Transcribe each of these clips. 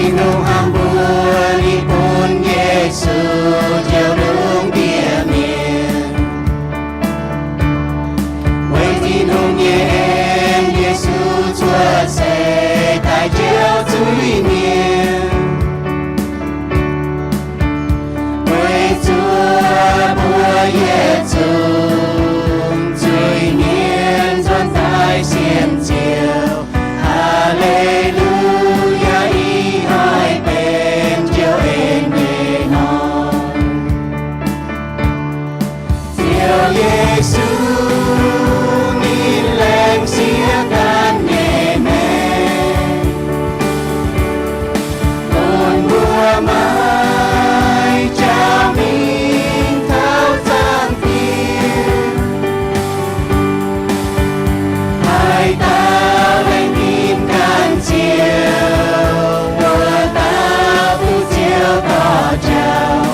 Tin-Hungh hnamv mbuo, ninh bun Yesu njoux lungh ndiev mienh. Weic Tin-Hungh nyei en, Yesu cuotv seix daaih njoux zuiz-mienh. Weic zuoqv mbuo yietc zungv zuiz-mienh nzuonx daaih sienx Ziouv. Haa^le^lu^yaa, ih hnoi benx Ziouv en nyei hnoi. Ziouv Yesu, ninh laengz sieqv ganh nyei maengc, bun mbuo maiv jauv mingh taux zaangc Diex. Haaix dauh laengz ninh ganh Ziouv, wuov dauh duqv Ziouv dorh jauv.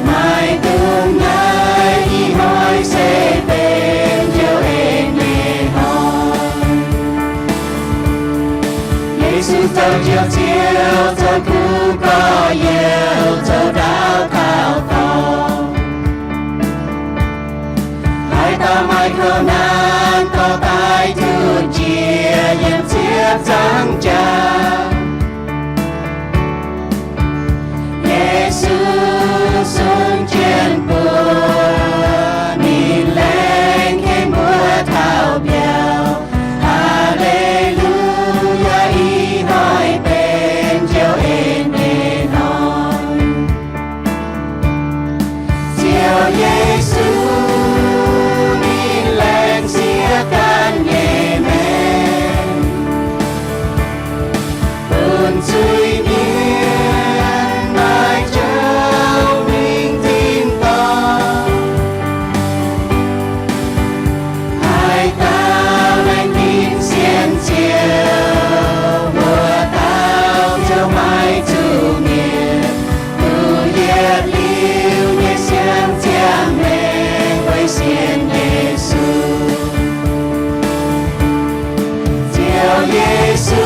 Maiv dungx naaiv, ih hnoi se benx Ziouv en nyei hnoi. Yesu zoux Njoux Ziouv, zoux kuv gorx-youz, zoux ndaauv taux dorngx. Haaix dauh maaih kouv naanc dorh daaih juqv jiex yiem ziepc nzaangc jaax. Yesu sun jienv mbuo, ninh laengz ken mbuo taux mbiauz. Haa^le^lu^yaa, ih hnoi benx Ziouv en nyei hnoi. Ziouv Yesu, ninh laengz sieqv ganh nyei maengc, bun zuiz-mienh maiv jauv mingh tin-dorngh. Haaix dauh laengz ninh sienx Ziouv, wuov dauh Ziouv maiv zuqc mietc. Duqv yietc liuz nyei sienx ziangh maengc weic sienx Yesu. Ziouv Yesu,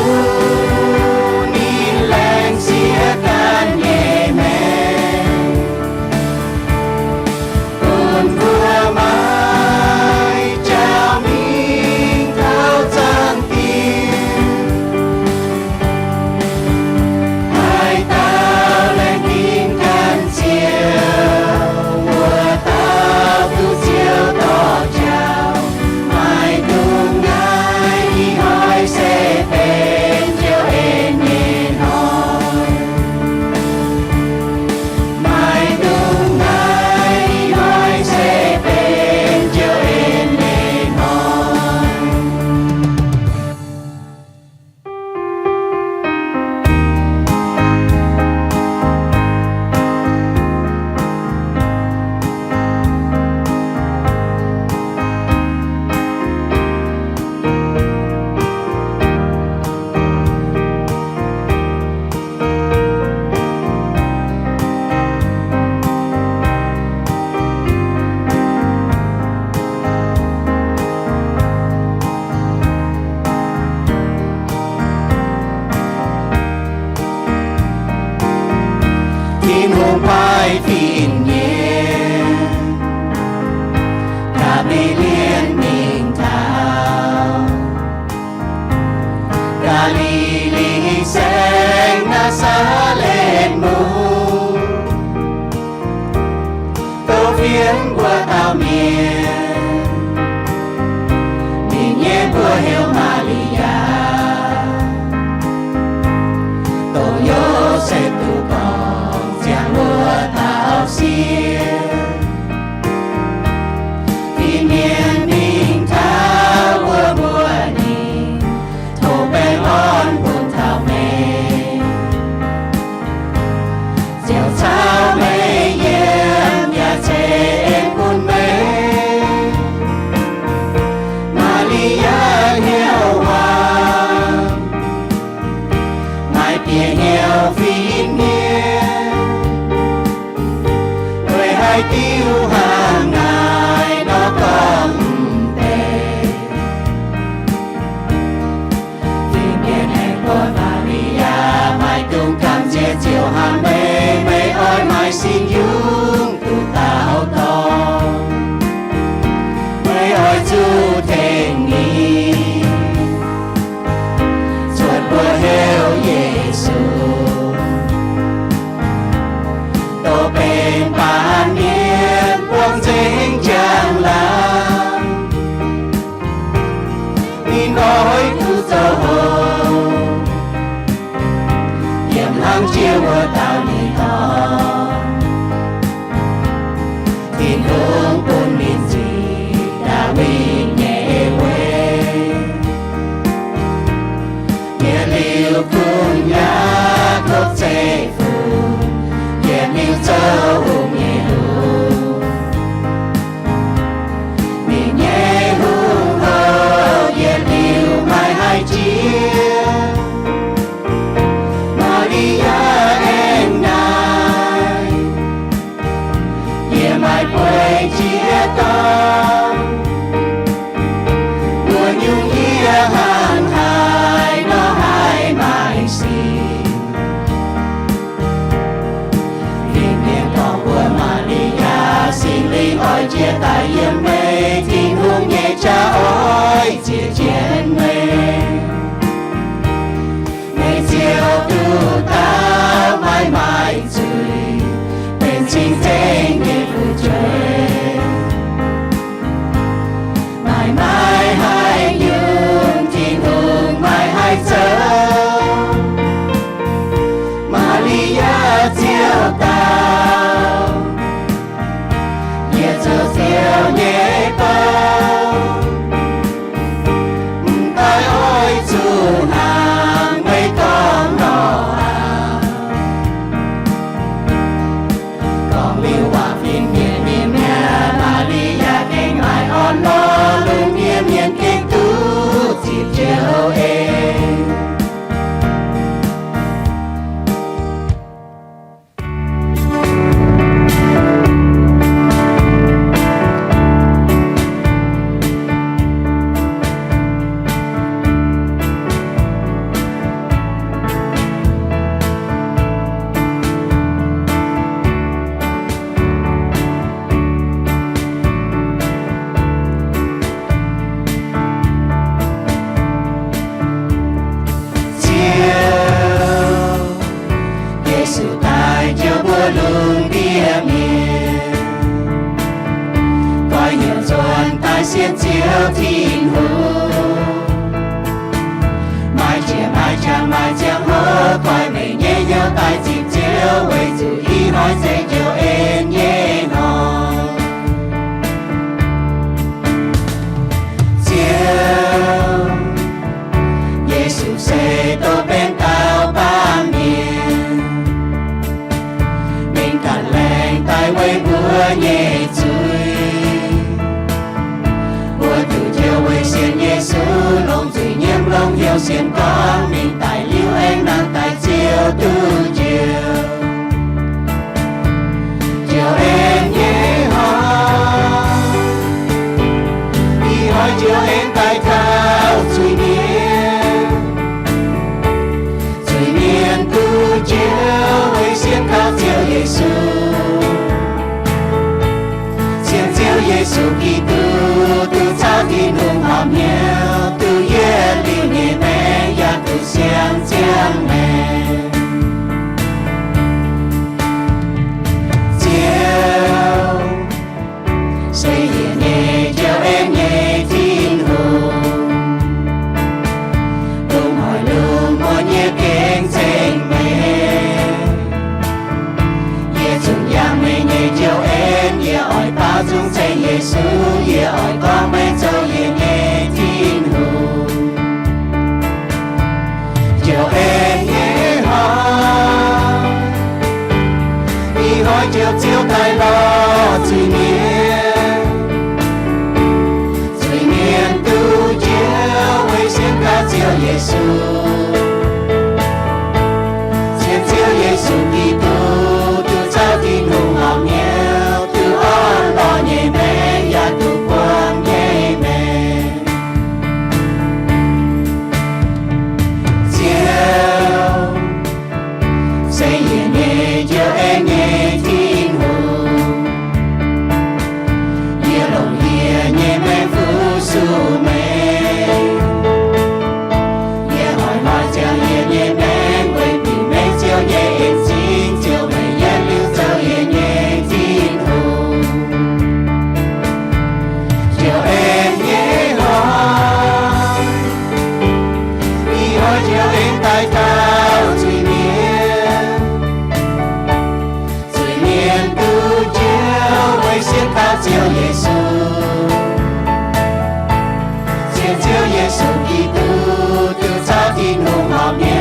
ninh laengz sieqv ganh nyei maengc, bun mbuo maiv jauv mingh taux zaangc Diex. Haaix dauh laengz ninh ganh Ziouv, wuov dauh duqv Ziouv dorh jauv. Maiv dungx naaiv, ih hnoi se benx Ziouv en nyei hnoi. Maiv dungx naaiv, ih hnoi se benx Ziouv en nyei hnoi. Tin-Hungh paaiv fin-mienh gaax mingh lienh mingh taux Gaa^li^li Saengv Naa^saa^letv Mungv, dongh fienx wuov dauh mienh, ninh nyei mbuox heuc Maa^li^yaa, dongh Yosepv duqv dorngc ziangh wuov dauh sieqv. Fin-mienh mingh taux wuov mbuox ninh, tov baengh orn bun taux meih, ziouc caux meih yiem yaac ceix en bun meih. Maa^li^yaa hnyouv waac, maaih bieqc hnyouv fin-mienh, weic haaix diuc hnangv naaiv nor gorngv mv deix. Fin-mienh aengx buatc Maa^li^yaa maiv dungx gamh nziex Liuz bun Yaakopv zeiv-fun yietc liuz zoux hungh nyei lungh. Ninh nyei hungh houh yietc liuz maiv haih jiex. Maa^li^yaa aengx naaic, yie maiv bueix jiex dorn. Mbuo nyungc yie hnangv haaix nor haih maaih sic? Fin-mienh dorh mbuo, Maa^li^yaa, Singx Lingh oix jiex daaih yiem meih, Tin-Hungh nyei jaa oix ziec jienv meih. Meih ziouc duqv dauh maiv maaih zuiz, benx cing-nzengc nyei fu'jueiv. Maiv maaih haaix nyungc Tin-Hungh maiv haih zoux. Maa^li^yaa ziouc dau, yie zoux Ziouv nyei bou, mv daaih oix zuqc hnangv meih gorngv nor aqv. Gorngv liuz waac fin-mienh nyei mi'aqv, Maa^li^yaa gengh maaih orn-lorqc, lungh ndiev mienh gengh duqv zipc Ziouv en. Ziouv, Yesu daaih jouv mbuo lungh ndiev mienh, goiv hnyouv nzuonx daaih sienx Ziouv Tin-Hungh. Maaih jiex maaih qangx maaih ziangh hoc goiv meih nyei hnyouv daaih zipc Ziouv, weic zuqc ih hnoi se Ziouv en nyei hnoi. Ziouv, Yesu se dov benx dauh baamh mienh, ninh ganh laengz daaih weic mbuo nyei zuiz. Mbuo duqv Ziouv weic sienx Yesu longc zuiz nyiemv longc hnyouv sienx gorngv ninh daic liuz aengx nangh daaih Ziouv duqv njoux. Ziouv en nyei hnoi, ih hnoi Ziouv en daaih taux zuiz-mienh. Zuiz-mienh duqv njoux weic sienx kaux Ziouv Yesu. Sienx Ziouv Yesu Giduc, duqv caux Tin-Hungh horpc hnyouv, duqv yietc liuz nyei maengc, yaac duqv siang-ziangh maengc. Ziouv, se yie nyei Ziouv, en nyei Tin-Hungh, dongh hoic lungh muonz nyei gengh ceng meih. Yie zungv yangh meih nyei Ziouv en, yie oix baaux nzung ceng Yesu, yie oix gorngv meih zoux yie nyei Tin-Hungh. Ziouv en nyei hnoi, ih hnoi Ziouv ziouc daaih lorz zuiz-mienh. Zuiz-mienh duqv njoux weic sienx kaux Ziouv Yesu. Sienx Ziouv Yesu Giduc, duqv caux Tin-Hungh horpc hnyouv, duqv orn-lorqc nyei maengc, yaac duqv buangh nyei maengc. Ziouv, se yie nyei Ziouv, en nyei Tin-Hungh. Yie longc yie nyei maengc fu-sux meih. Yie oix lorz ziangx yie nyei maengc weic bieqc meih Ziouv nyei en-zingh, Ziouv, meih yietc liuz zoux yie nyei Tin-Hungh. Ziouv en nyei hnoi, ih hnoi Ziouv en daaih taux zuiz-mienh. Zuiz-mienh duqv njoux weic sienx kaux Ziouv Yesu. Sienx Ziouv Yesu Giduc, duqv caux Tin-Hungh horpc hnyouv.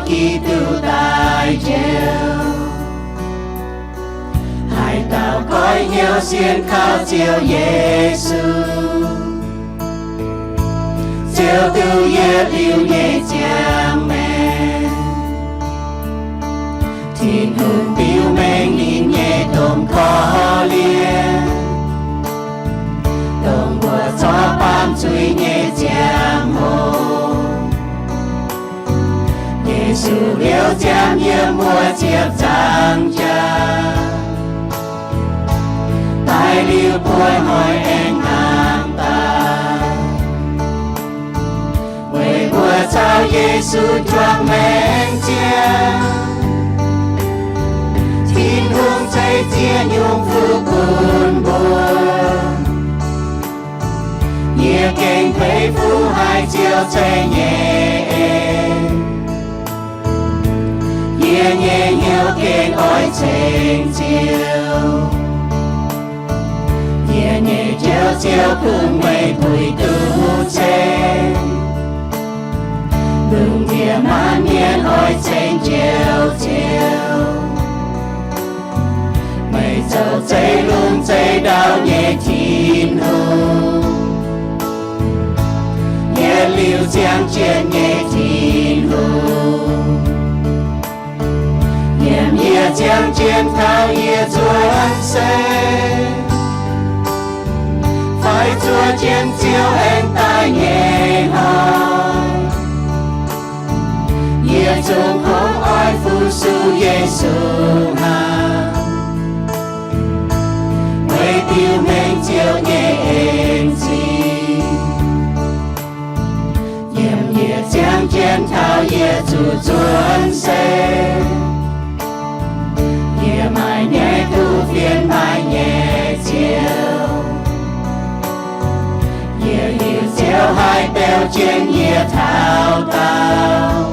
Giduc daaih njoux. Haaix dauh goiv hnyouv sienx kaux Ziouv Yesu, ziouc duqv yietc liuz nyei ziangh maengc. Tin-Hungh biux mengh ninh nyei domh korv-lienh, dongh mbuo corc baamh zuiz nyei ziangh hoc. Yesu liouh ziangx yiem wuov ziepc nzaangc jaax, daaih liuz buo hnoi aengx hnangv daaih. Weic mbuo caux Yesu juangc maengc ziangh, Tin-Hungh ceix ziex nyungc fuqv bun mbuo. Yie gengh beiv fuqv haic Ziouv ceix nyei en. Yie nyei hnyouv gengh oix ceng Ziouv. Yie nyei Njoux Ziouv, kungx meih puix duqv ceng. Lungh ndiev maanc mienh oix ceng Njoux Ziouv. Meih zoux zeix lungh zeix ndau nyei Tin-Hungh, yietc liuz ziangh jienv nyei Tin-Hungh. Yiem yie ziangh jienv taux yie nzuonx seix, fai zuov jienv Ziouv aengx daaih nyei hnoi, yie zungv kungx oix fu-sux Yesu hnangv, weic biux mengh Ziouv nyei en-zingh. Yiem yie ziangh jienv taux yie zuqc nzuonx seix, yie maaih nyei duqv fienx maaih nyei Ziouv. Yie hiuv Ziouv haih beu jienv yie taux daauh.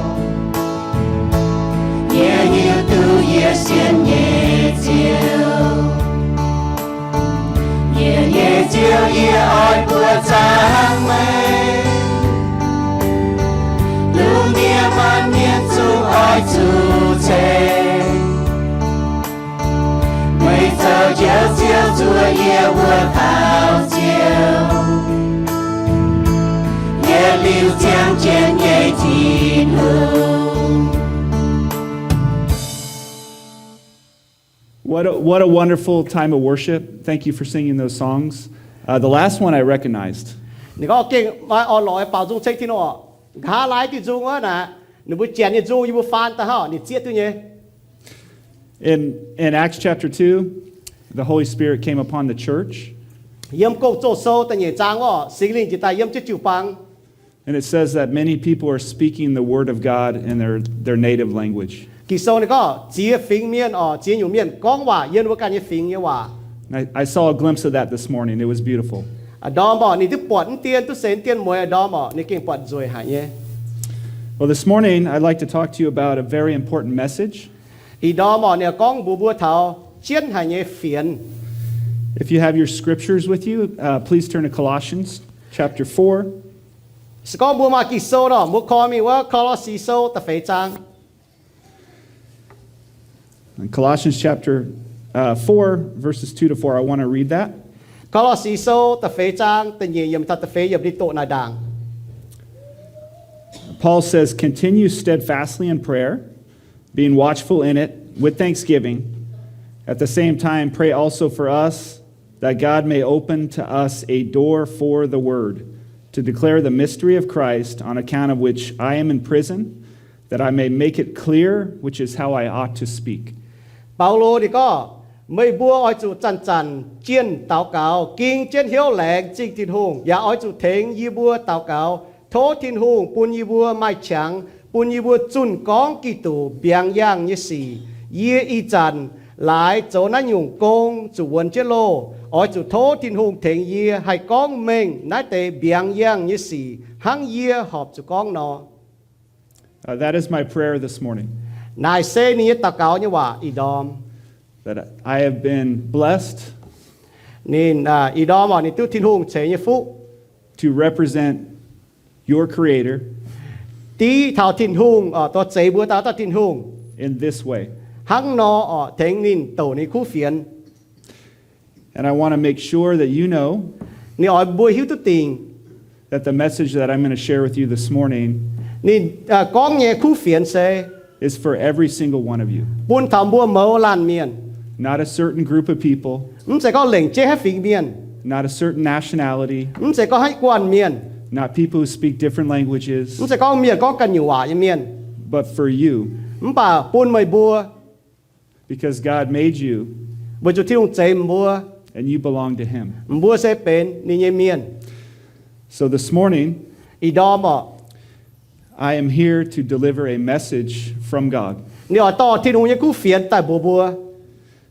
Yie hiuv duqv yie sienx nyei Ziouv. Yie nyei Ziouv, yie oix mbuox zaangc meih, lungh ndiev maanc mienh zungv oix zuqc ceng meih zoux Njoux Ziouv, zuov yie wuov dauh Ziouv, yietc liuz ziangh jienv nyei Tin-Hungh. What a, what a wonderful time of worship. Thank you for singing those songs. Uh, the last one I recognized. Ninh gorngv gengh maaih orn-lorqc baaux nzung ceng Tin-Hungh oc. Nqa'haav laai diuh nzung wuov naaic, ninh mbuo janx nyei nzung yie mbuo faan daaih hnangv, ninh zieqv duqv nyei. In, in Acts chapter two, the Holy Spirit came upon the church. Yiem Gong-Zoh Sou da'nyeic zaang wuov, Singx Lingh njiec daaih yiem jienv jiu-baang. And it says that many people are speaking the word of God in their, their native language. Ging-Sou ninh gorngv ziex fingx mienh oc, ziex nyungc mienh gorngv waac yiem wuov ganh nyei fingx nyei waac. I, I saw a glimpse of that this morning. It was beautiful. A'ndorm oc, ninh duqv buatc mv dien, duqv seix mv dien mueiz a'ndorm oc, ninh gengh buatc nzueic haic nyei. Well, this morning I'd like to talk to you about a very important message. Ih ndorm oc, ninh gorngv mbuox mbuo taux jienv haic nyei fienx. If you have your scriptures with you, uh, please turn to Colossians chapter four. Se gorngv mbuo maaih Ging-Sou nor, mbuo korv mingh wuov Ko^lo^si Sou da'feix zaang. In Colossians chapter, uh, four, verses two to four, I want to read that. Ko^lo^si Sou da'feix zaang da'nyeic yiemc taux da'feix yiemc, ninh doqc naaic ndaangc. Paul says, "Continue steadfastly in prayer, being watchful in it with thanksgiving. At the same time, pray also for us, that God may open to us a door for the word, to declare the mystery of Christ, on account of which I am in prison, that I may make it clear which is how I ought to speak." Baulo ninh gorngv, meih mbuo oix zuqc zanc-zanc jienh daux gaux, ging jienv hnyouv laengz zingh Tin-Hungh, yaac oix zuqc tengx yie mbuo daux gaux, tov Tin-Hungh bun yie mbuo maaih qangx, bun yie mbuo zunh gorngv Giduc mbiaangx yangh nyei sic. Yie ih zanc laaix zoux naaiv nyungc gong zuqc wuonx jienv loh. Oix zuqc tov Tin-Hungh tengx yie haih gorngv mengh naaiv deix mbiaangx yangh nyei sic hnangv yie horpc zuqc gorngv nor. Uh, that is my prayer this morning. Naaic se ninh nyei daux gaux nyei waac ih ndorm. That I have been blessed. Ninh, ih ndorm oc, ninh duqv Tin-Hungh ceix nyei fuqv to represent your Creator, div taux Tin-Hungh, oc, dongh zeix mbuo daaih dauh Tin-Hungh in this way. Hnangv nor, oc, tengx ninh douc ninh kuv fienx. And I want to make sure that you know Ninh oix mbuo hiuv duqv dingc that the message that I'm going to share with you this morning ninh gorngv nyei kuv fienx se is for every single one of you. Bun taux mbuo mouz laanh mienh. Not a certain group of people. Mv zeiz gorngv lengc jeiv haaix fingx mienh. Not a certain nationality. Mv zeiz gorngv haaix guanh mienh. Not people who speak different languages. Mv zeiz gorngv mienh gorngv ganh nyungc waac nyei mienh. But for you. Mv baac bun meih mbuo. Because God made you. Weic zuqc Tin-Hungh zeix mbuo. And you belong to Him. Mbuo se benx ninh nyei mienh. So this morning, ih ndorm oc, I am here to deliver a message from God. Ninh oix dorh Tin-Hungh nyei kuv fienx daaih mbuox mbuo.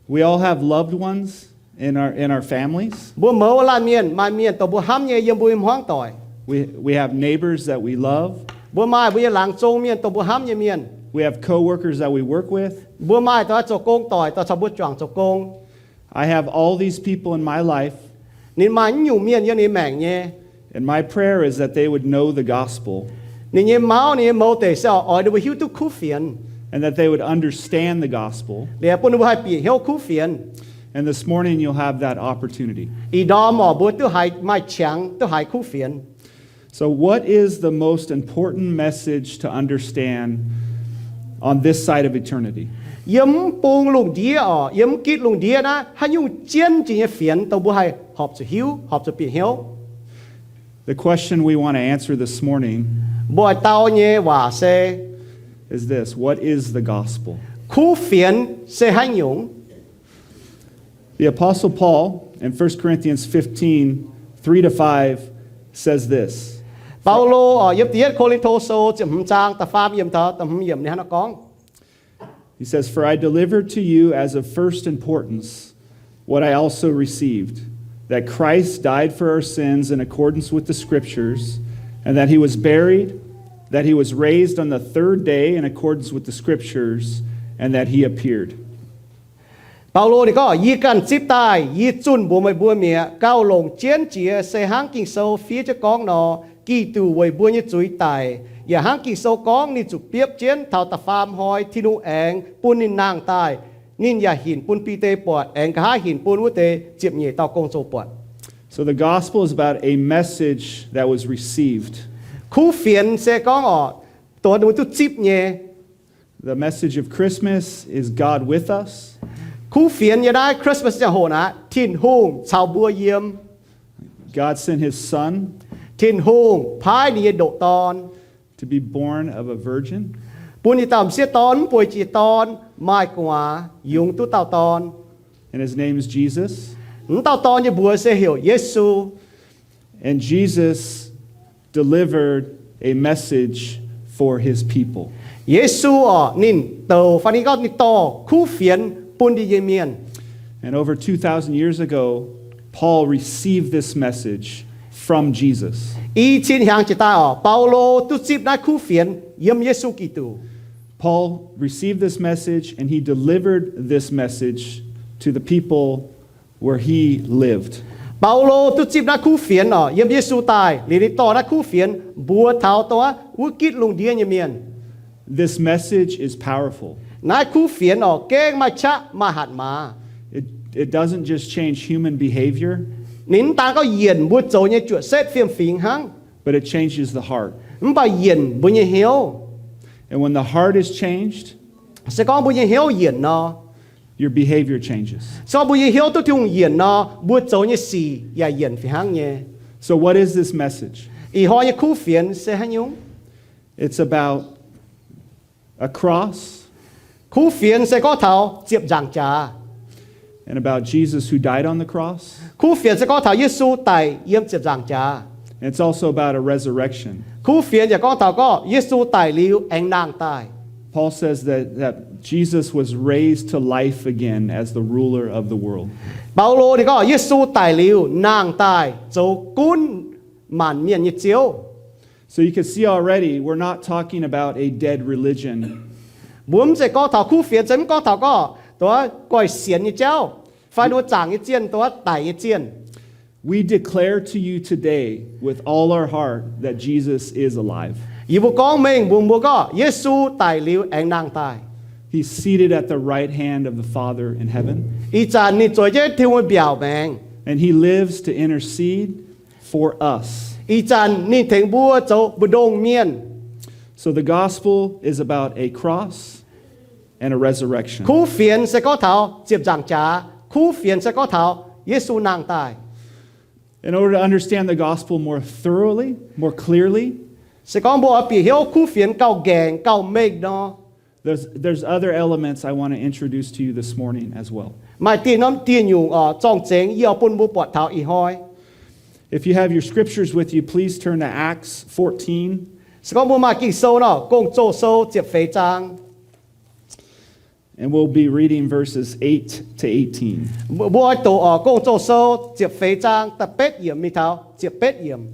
We all have loved ones in our, in our families. Mbuo mouz laanh mienh maaih mienh dongh mbuo hnamv nyei yiem mbuo nyei hmuangv doic. We, we have neighbors that we love. Mbuo maaih mbuo nyei laangz zong mienh dongh mbuo hnamv nyei mienh. We have coworkers that we work with. Mbuo maaih dongh zoux gong doic, dongh caux mbuo juangc zoux gong. I have all these people in my life. Ninh maaih naaiv nyungc mienh yiem ninh maengc nyei. And my prayer is that they would know the gospel. Ninh nyei mauv, ninh nyei mouz deic se oix ninh mbuo hiuv duqv kuv fienx. And that they would understand the gospel. Liuz bun ninh mbuo haih bieqc hnyouv kuv fienx. And this morning you'll have that opportunity. Ih ndorm oc, mbuo duqv haiz maaih qangx duqv haiz kuv fienx. So what is the most important message to understand on this side of eternity? Yiem mv bung lungh ndiev oc, yiem mv gitv lungh ndiev naaiv, haaix nyungc jienv jiex nyei fienx dongh mbuo haih horpc zuqc hiuv, horpc zuqc bieqc hnyouv? The question we want to answer this morning Mbuo oix dau nyei waac se, is this: what is the gospel? Kuv fienx se haaix nyungc? The Apostle Paul in First Corinthians fifteen, three to five says this. Baulo oc, yiem da'yietv Ko^lin^to Sou ziepc hmz zaang da'faam yiemc taux da'hmz yiemc ninh hnangv naaiv gorngv. He says, For I delivered to you as of first importance what I also received, that Christ died for our sins in accordance with the Scriptures, and that he was buried, that he was raised on the third day in accordance with the Scriptures, and that he appeared. Baulo ninh gorngv, Yie ganh zipv daaih yie zunh mbuox meih mbuo mi'aqv, gauh longc jienv jiex se hnangv Ging-Sou fiev jienv gorngv nor, Giduc weic mbuo nyei zuiz daic, yaac hnangv Ging-Sou gorngv ninh zuqc biopv jienv taux da'faam hnoi Tin-Hungh aengx bun ninh nangh daaih. Ninh yaac hinc bun Bide buatc, aengx nqa'haav hinc bun wuov deix ziepc nyeic dauh gong-zoh buatc. So the gospel is about a message that was received. Kuv fienx se gorngv oc, dongh mbuo duqv zipv nyei. The message of Christmas is God with us. Kuv fienx nyei naaiv Christmas ziangh hoc naaic, Tin-Hungh caux mbuo yiem. God sent his son Tin-Hungh paaiv ninh nyei ndoqc Dorn to be born of a virgin. Bun ninh dauh m'sieqv dorn mv bueix jiex dorn, maaih gu'nguaaz, yungz duqv dauh dorn. And his name is Jesus. M'dauh dorn nyei mbuox se heuc Yesu. And Jesus delivered a message for his people. Yesu oc, ninh douc fai ninh gorngv ninh dorh kuv fienx bun ninh nyei mienh. And over two thousand years ago, Paul received this message from Jesus. I cin hnyangx jiex daaih oc, Baulo duqv zipv naaiv kuv fienx yiem Yesu Giduc. Paul received this message and he delivered this message to the people where he lived. Baulo duqv zipv naaiv kuv fienx oc yiem Yesu daaih, liuz ninh dorh naaiv kuv fienx mbuox taux dongh wuov gitv lungh ndiev nyei mienh. This message is powerful. Naaiv kuv fienx oc gengh maaih qaqv maaih hatc maaz. It, it doesn't just change human behavior, Ninh mv daan gorngv yienc mbuo zoux nyei juoqc setv fiem-fingx hnangv, but it changes the heart. Mv baac yienc mbuo nyei hnyouv. And when the heart is changed, Se gorngv mbuo nyei hnyouv yienc nor, your behavior changes. Se gorngv mbuo nyei hnyouv duqv Tin-Hungh yienc nor, mbuo zoux nyei sic yaac yienc fih hnangv nyei. So what is this message? Ih hnoi nyei kuv fienx se haaix nyungc? It's about a cross Kuv fienx se gorngv taux ziepc nzaangc jaax. and about Jesus who died on the cross. Kuv fienx se gorngv taux Yesu daic yiem ziepc nzaangc jaax. And it's also about a resurrection. Kuv fienx yaac gorngv taux gorngv Yesu daic liuz aengx nangh daaih. Paul says that, that Jesus was raised to life again as the ruler of the world. Baulo ninh gorngv Yesu daic liuz nangh daaih zoux gunv maanc mienh nyei Ziouv. So you can see already, we're not talking about a dead religion. Mbuo mv zeiz gorngv taux kuv fienx, se mv gorngv taux gorngv dongh goih sienx nyei jauv, fai dongh zaangc nyei zienh, dongh daic nyei zienh. We declare to you today with all our heart that Jesus is alive. Yie mbuo gorngv mengh mbuox mbuo gorngv Yesu daic liuz aengx nangh daaih. He's seated at the right hand of the Father in heaven. Ih zanc ninh zueiz jienv Tin-Hungh nyei mbiaauc maengx. And he lives to intercede for us. Ih zanc ninh tengx mbuo zoux mbu'ndongx mienh. So the gospel is about a cross and a resurrection. Kuv fienx se gorngv taux ziepc nzaangc jaax. Kuv fienx se gorngv taux Yesu nangh daaih. In order to understand the gospel more thoroughly, more clearly, se gorngv mbuo oix bieqc hnyouv kuv fienx gauh nqaengc gauh mengh nor, there's, there's other elements I want to introduce to you this morning as well. Maaih dieh norm dieh nyungc oc, zorng-zengx yie oix bun mbuo buatc taux ih hnoi. If you have your scriptures with you, please turn to Acts fourteen. Se gorngv mbuo maaih Ging-Sou nor, Gong-Zoh Sou ziepc feix zaang. And we'll be reading verses eight to eighteen. Mbuo oix doqc oc, Gong-Zoh Sou ziepc feix zaang da'betv yiemc mingh taux ziepc betv yiemc.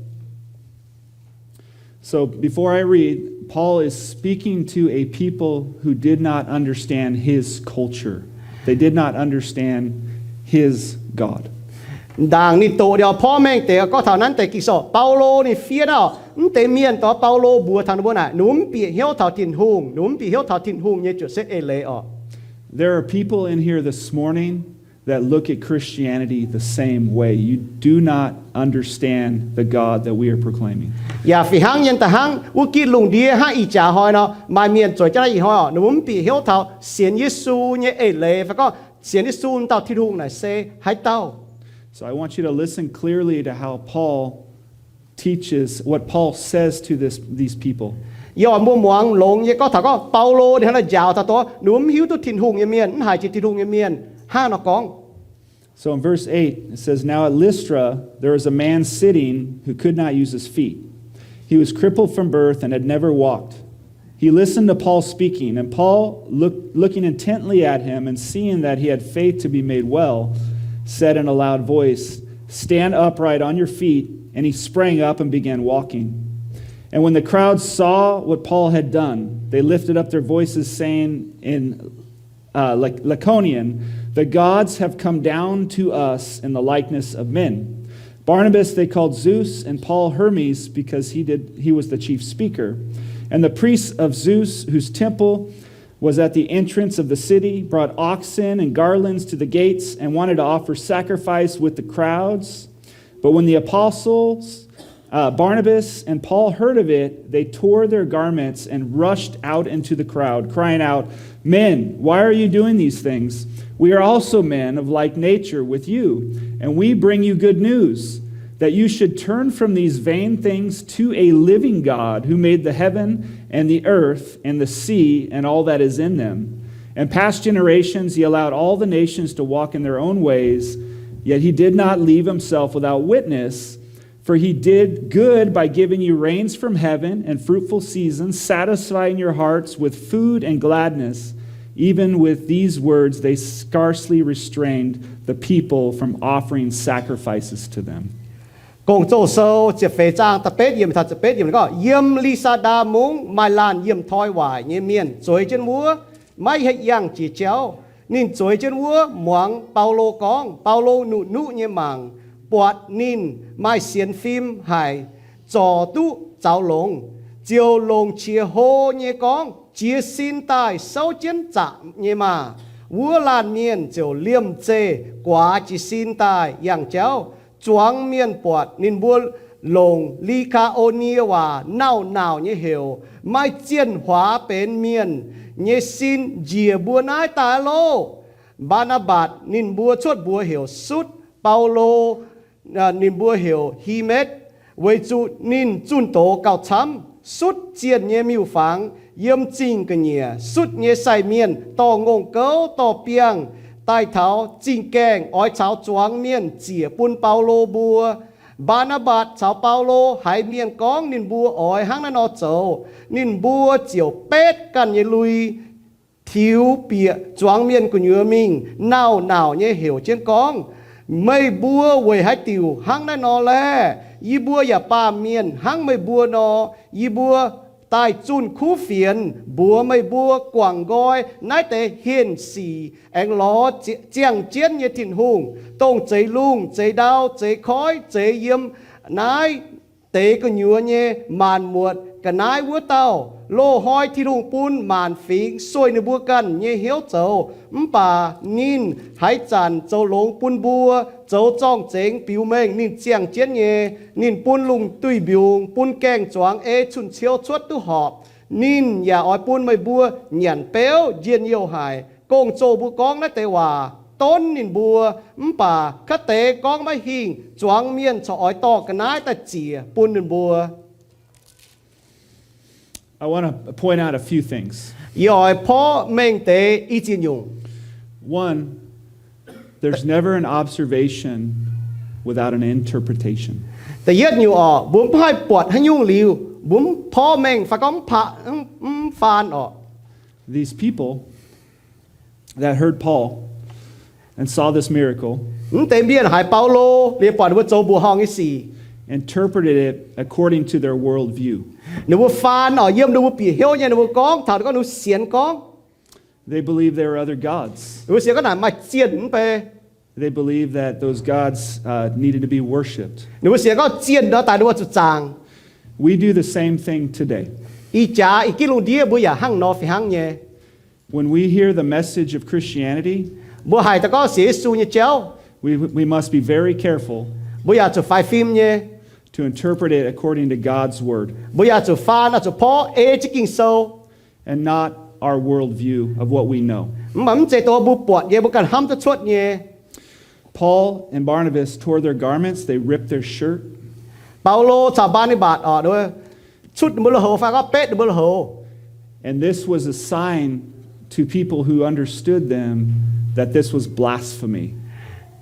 So before I read, Paul is speaking to a people who did not understand his culture. They did not understand his God. Ndaangc ninh doqc liuz porv mengh deix gorngv taux naaiv deix Ging-Sou, Baulo ninh fiev naaiv, mv deix mienh dorh Baulo mbuox taux ninh mbuo naaic, ninh mbuo mv bieqc hnyouv taux Tin-Hungh, ninh mbuo mv bieqc hnyouv taux Tin-Hungh nyei jiouc setv eix leiz oc. There are people in here this morning that look at Christianity the same way. You do not understand the God that we are proclaiming. Yaac fih hnangv nyei da'hnangv wuov gitv lungh ndiev hnangv ih jaax hnoi nor, maaih mienh zueiz jienv naaiv ih hnoi oc, ninh mbuo mv bieqc hnyouv taux sienx Yesu nyei eix leiz fai gorngv sienx Yesu dauh Tin-Hungh naaic se haaix dauh. So I want you to listen clearly to how Paul teaches, what Paul says to this, these people. Yie oix mbuo muangx longx nyei gorngv taux gorngv Baulo ninh hnangv naaiv njaaux taux dongh ninh mbuo mv hiuv duqv Tin-Hungh nyei mienh, mv haiz jiex Tin-Hungh nyei mienh hnangv nor gorngv. So in verse eight, it says, Now at Lystra there was a man sitting who could not use his feet. He was crippled from birth and had never walked. He listened to Paul speaking, and Paul, look, looking intently at him and seeing that he had faith to be made well, said in a loud voice, 'Stand upright on your feet.' And he sprang up and began walking. And when the crowd saw what Paul had done, they lifted up their voices, saying in uh, Lyc- Lycaonian, 'The gods have come down to us in the likeness of men.' Barnabas they called Zeus, and Paul Hermes, because he did he was the chief speaker. And the priests of Zeus, whose temple was at the entrance of the city, brought oxen and garlands to the gates and wanted to offer sacrifice with the crowds. But when the apostles, uh, Barnabas and Paul heard of it, they tore their garments and rushed out into the crowd, crying out, 'Men, why are you doing these things? We are also men of like nature with you, and we bring you good news, that you should turn from these vain things to a living God who made the heaven and the earth and the sea and all that is in them. And past generations he allowed all the nations to walk in their own ways, yet he did not leave himself without witness, for he did good by giving you rains from heaven and fruitful seasons, satisfying your hearts with food and gladness.' Even with these words they scarcely restrained the people from offering sacrifices to them. Gong-Zoh Sou ziepc feix zaang da'betv yiemc taux ziepc betv yiemc gorngv, Yiem Li^saa^ndaa Mungv maaih laanh yiem toi waaic nyei mienh zueiz jienv wuov, maiv haih yangh jiex jauv. Ninh zueiz jienv wuov muangx Baulo gorngv. Baulo nuqv-nuqv nyei mangc, buatc ninh maaih sienx fim haic, zorc duqv zaux longx, ziouc longc qiex hlo nyei gorngv, Jiez sin daaih souv jienv zaqc nyei maah! Wuov laanh mienh ziouc liemh zeih guaax jiez sin daaih yangh jauv. Zuangx mienh buatc ninh mbuo longc Li^kaa^o^nie Waac nauc-nauc nyei heuc, Maaih zienh huaax benx mienh nyei sin njiec mbuo naaiv daaih loh! Mbaa^naa^mbatc ninh mbuo cuotv mbuox heuc Sutv, Baulo ninh mbuo heuc Himetv, weic zuqc ninh zunh doz gauh camv. Sutv zienh nyei miuc-fangx yiem zingh ga'nyiec. Sutv nyei sai mienh dorh ngongh gouv dorh biangh daaih taux zingh gaengh oix caux zuangx mienh ziec bun Baulo mbuo. Mbaa^naa^mbatc caux Baulo haiz mienh gorngv ninh mbuo oix hnangv naaiv nor zoux, ninh mbuo ziouc betv ganh nyei lui, tiux bieqc zuangx mienh gu'nyuoz mingh, nauc-nauc nyei heuc jienv gorngv, Meih mbuo weic haaix diuc hnangv naaiv nor laeh? Yie mbuo yaac baamh mienh hnangv meih mbuo nor. Yie mbuo daaih zunh kuv fienx mbuox meih mbuo guangc nqoi naaiv deix henh sic aengx lorz ziangh jienv nyei Tin-Hungh, dongh zeix lungh, zeix ndau, zeix koiv, zeix yiem naaiv deix gu'nyuoz nyei maanc muotc ga'naaiv wuov dauh. Loz-hnoi Tin-Hungh bun maanc fingx sueih ninh mbuo ganh nyei hnyouv zoux, mv baac ninh haaix zanc zoux longx bun mbuo, zoux zorng-zengx biux mengh ninh ziangh jienv nyei. Ninh bun lungh duih mbiungc, bun gaeng-zuangx ei cun-ciou cuotv duqv horpc. Ninh yaac oix bun meih mbuo nyanc beuv njien-youh haic. Gong-zoh mbuo gorngv naaiv deix waac donv ninh mbuo, mv baac kaav deix gorngv maiv hingh, zuangx mienh corc oix dorh ga'naaiv daaih ziec bun ninh mbuo. I want to point out a few things. Yie oix porv mengh deix i ziex nyungc. One, there's never an observation without an interpretation. Da'yietv nyungc orqc, mbuo mv haih buatc haaix nyungc liuz mbuo mv porv mengh fai gorngv mv pa- mv faan orqc. These people that heard Paul and saw this miracle Mv deix mienh haiz Baulo liuz buatc ninh mbuo zoux mbuoqc horngh nyei sic, interpreted it according to their worldview. Ninh mbuo faan orqc, yiem ninh mbuo bieqc hnyouv nyei ninh mbuo gorngv taux ninh gorngv ninh mbuo sienx gorngv They believed there were other gods. Ninh mbuo sienx gorngv naaic maaih zienh mv bei. They believed that those gods, uh, needed to be worshipped. Ninh mbuo sienx gorngv zienh nor daaih ninh mbuo zuqc zaangc. We do the same thing today. Ih jaax ih gitv lungh ndiev mbuo yaac hnangv nor fih hnangv nyei. When we hear the message of Christianity, Mbuo haiz daaih gorngv sienx Yesu nyei jauv, we, we must be very careful mbuo yaac zuqc faix fim nyei. To interpret it according to God's word, Mbuo yaac zuqc faan, oix zuqc porv ei jienv Ging-Sou and not our worldview of what we know. Mv baac mv zeiz dongh mbuo buatc nyei, mbuo ganh hnamv duqv cuotv nyei. Paul and Barnabas tore their garments, they ripped their shirt. Baulo caux Mbaa^ni^mbatc orqc, cutv ninh mbuo lui-houx fai gorngv betv ninh mbuo lui-houx. And this was a sign to people who understood them that this was blasphemy.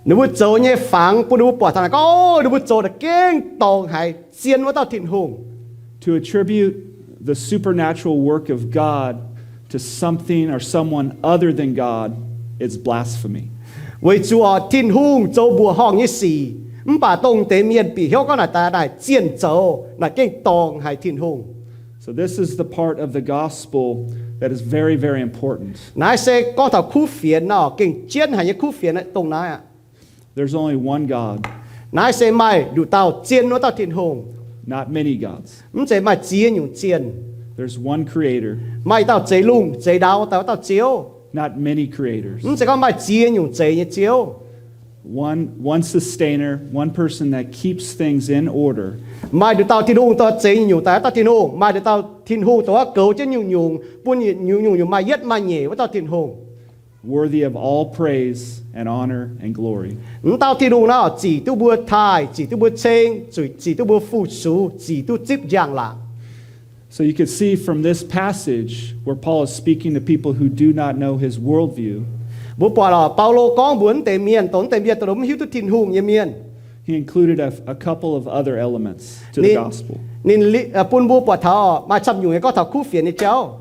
Ninh mbuo zoux nyei fangx bun ninh mbuo buatc taux naaic gorngv, o, ninh mbuo zoux naaic gengh dorngc haic, zien wuov dauh Tin-Hungh. To attribute the supernatural work of God to something or someone other than God is blasphemy. Weic zuqc orqc, Tin-Hungh zoux mbuoqc horngh nyei sic, mv baac dongh deix mienh bieqc hnyouv gorngv naaic daaih naaic zienh zoux, naaic gengh dorngc haic Tin-Hungh. So this is the part of the gospel that is very, very important. Naaiv se gorngv taux kuv fienx nor, gengh jienv haic nyei kuv fienx dongh naaiv aqv. There's only one God. Naaiv se maaih nduqc dauh zien wuov dauh Tin-Hungh. Not many gods. Mv zeiz maaih ziex nyungc zienh. There's one creator. Maaih dauh zeix lungh zeix ndau daaih wuov dauh Ziouv. Not many creators. Mv zeiz gorngv maaih ziex nyungc zeix nyei Ziouv. One, one sustainer, one person that keeps things in order. Maaih nduqc dauh Tin-Hungh daaih zeix nyungc-nyungc daaih wuov dauh Tin-Hungh. Maaih nduqc dauh Tin-Hungh dongh wuov goux jienv nyungc-nyungc, bun nyungc-nyungc maaih yietv maaih nyeic wuov dauh Tin-Hungh. Worthy of all praise and honor and glory. M'dauh Tin-Hungh naaiv zic duqv mbuo taaih, zic duqv mbuo ceng, zic duqv mbuo fu-sux, zic duqv zipv njang-laangc. So you could see from this passage where Paul is speaking to people who do not know his worldview, Mbuo buatc oc, Baulo gorngv mbuox naaiv deix mienh, dongh naaiv deix mienh dongh mv hiuv duqv Tin-Hungh nyei mienh, he included a, a couple of other elements to the gospel. Ninh bun mbuo buatc taux maaih camv nyungc nyei gorngv taux kuv fienx nyei jauv.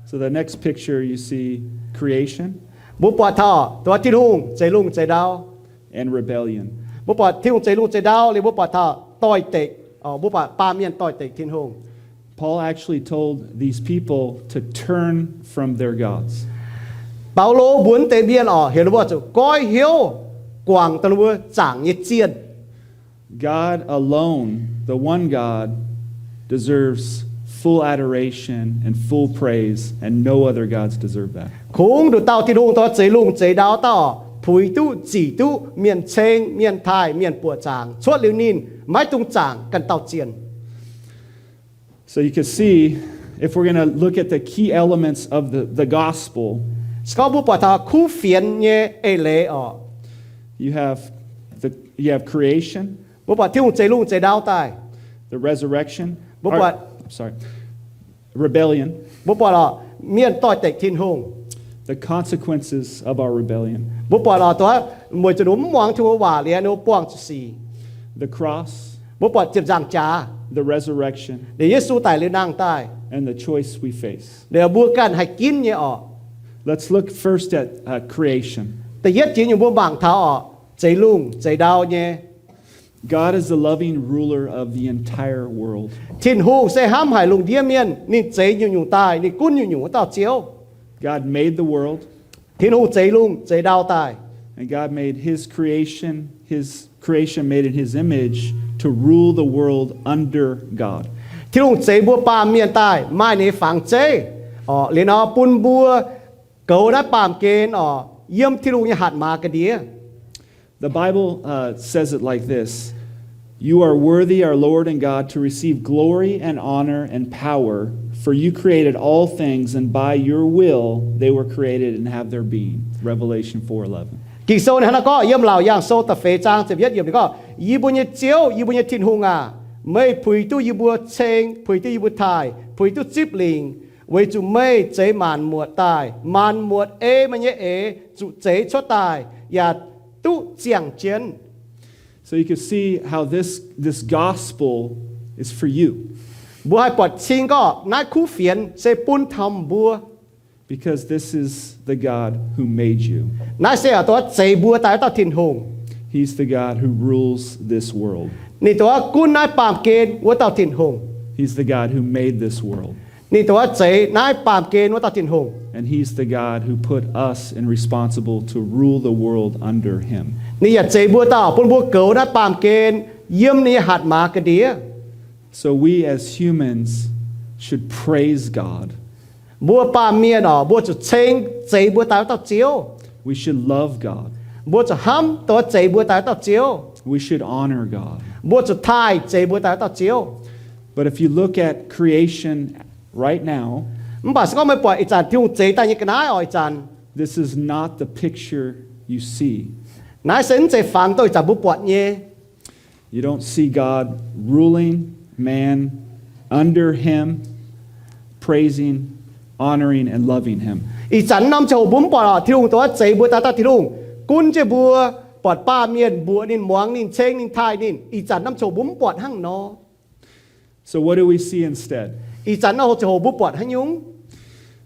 So the next picture you see creation Mbuo buatc taux dongh Tin-Hungh zeix lungh zeix ndau. And rebellion. Mbuo buatc Tin-Hungh zeix lungh zeix ndau liuz mbuo buatc taux doix-dekc, mbuo buatc baamh mienh doix-dekc Tin-Hungh. Paul actually told these people to turn from their gods. Baulo mbuox naaiv deix mienh oc, heuc ninh mbuo zuqc goiv hnyouv guangc dongh ninh mbuo zaangc nyei zienh. God alone, the one God, deserves full adoration and full praise, and no other gods deserve that. Kungx nduqc dauh Tin-Hungh dongh zeix lungh zeix ndau dauh puix duqv zic duqv mienh ceng, mienh taaih, mienh buoqc zaangc. Cuotv liuz ninh, maiv dungx zaangc ganh dauh zienh. So you can see, if we're gonna look at the key elements of the, the gospel, se gorngv mbuo buatc taux kuv fienx nyei eix leiz oc, you have the, you have creation, mbuo buatc Tin-Hungh zeix lungh zeix ndau daaih. The resurrection, mbuo buatc, I'm sorry, rebellion, mbuo buatc oc, mienh doix-dekc Tin-Hungh. The consequences of our rebellion. Mbuo buatc oc, dongh weic zuqc ninh mbuo mv muangx Tin-Hungh waac liuz ninh mbuo buangh zuqc sic. The cross, mbuo buatc ziepc nzaangc jaax. The resurrection, liuz Yesu daic liuz nangh daaih, and the choice we face, liuz mbuo ganh haih ginv nyei oc. Let's look first at, uh, creation. Da'yietv jiex nyungc mbuo mangc taux oc, zeix lungh zeix ndau nyei. God is the loving ruler of the entire world. Tin-Hungh se hnamv haic lungh ndiev mienh, ninh zeix nyungc-nyungc daaih, ninh gunv nyungc-nyungc wuov dauh Ziouv. God made the world. Tin-Hungh zeix lungh zeix ndau daaih. And God made his creation, his creation made in his image, to rule the world under God. Tin-Hungh zeix mbuo baamh mienh daaih maaih ninh nyei fangx zeiv, orqc, liuz nor bun mbuo goux naaiv baamh gen, orqc, yiem Tin-Hungh nyei hatc maaz ga'ndiev. The Bible, uh, says it like this. You are worthy, our Lord and God, to receive glory and honor and power, for you created all things, and by your will they were created and have their being. Revelation four eleven. Ging-Sou ninh hnangv naaiv gorngv yiem Laauc Yaangh Sou da'feix zaang ziepc yietv yiemc ninh gorngv, Yie mbuo nyei Ziouv, yie mbuo nyei Tin-Hungh aac, meih puix duqv yie mbuo ceng, puix duqv yie mbuo taaih, puix duqv zipv lingc, weic zuqc meih zeix maanc muotc daaih. Maanc muotc ei meih nyei eix zuqc zeix cuotv daaih, yaac duqv ziangh jienv. So you can see how this, this gospel is for you. Mbuo haih buatc cing gorngv naaiv kuv fienx se bun taux mbuo. Because this is the God who made you. Naaiv se aac dongh zeix mbuo daaih wuov dauh Tin-Hungh. He's the God who rules this world. Ninh dongh gunv naaiv baamh gen wuov dauh Tin-Hungh. He's the God who made this world. Ninh dongh zeix naaiv baamh gen wuov dauh Tin-Hungh. And he's the God who put us in responsible to rule the world under him. Ninh yaac zeix mbuo dauh bun mbuo goux naaiv baamh gen yiem ninh nyei hatc maaz ga'ndiev. So we as humans should praise God. Mbuo baamh mienh orqc, mbuo zuqc ceng zeix mbuo daaih wuov dauh Ziouv. We should love God. Mbuo zuqc hnamv dongh zeix mbuo daaih wuov dauh Ziouv. We should honor God. Mbuo zuqc taaih zeix mbuo daaih wuov dauh Ziouv. But if you look at creation right now, Mv baac se gorngv meih buatc ih zanc Tin-Hungh zeix daaih nyei ga'naaiv orqc, ih zanc this is not the picture you see. Naaiv se mv zeiz fangx dongh ih zanc mbuo buatc nyei. You don't see God ruling man under him, praising, honoring, and loving him. Ih zanc norm ziangh hoc mbuo mv buatc orqc, Tin-Hungh dongh zeix mbuo daaih dauh Tin-Hungh gunv jienv mbuo, buatc baamh mienh mbuoqc ninh, muangx ninh, ceng ninh, taaih ninh. Ih zanc norm ziangh hoc mbuo mv buatc hnangv nor. So what do we see instead? Ih zanc norm ziangh hoc mbuo buatc haaix nyungc?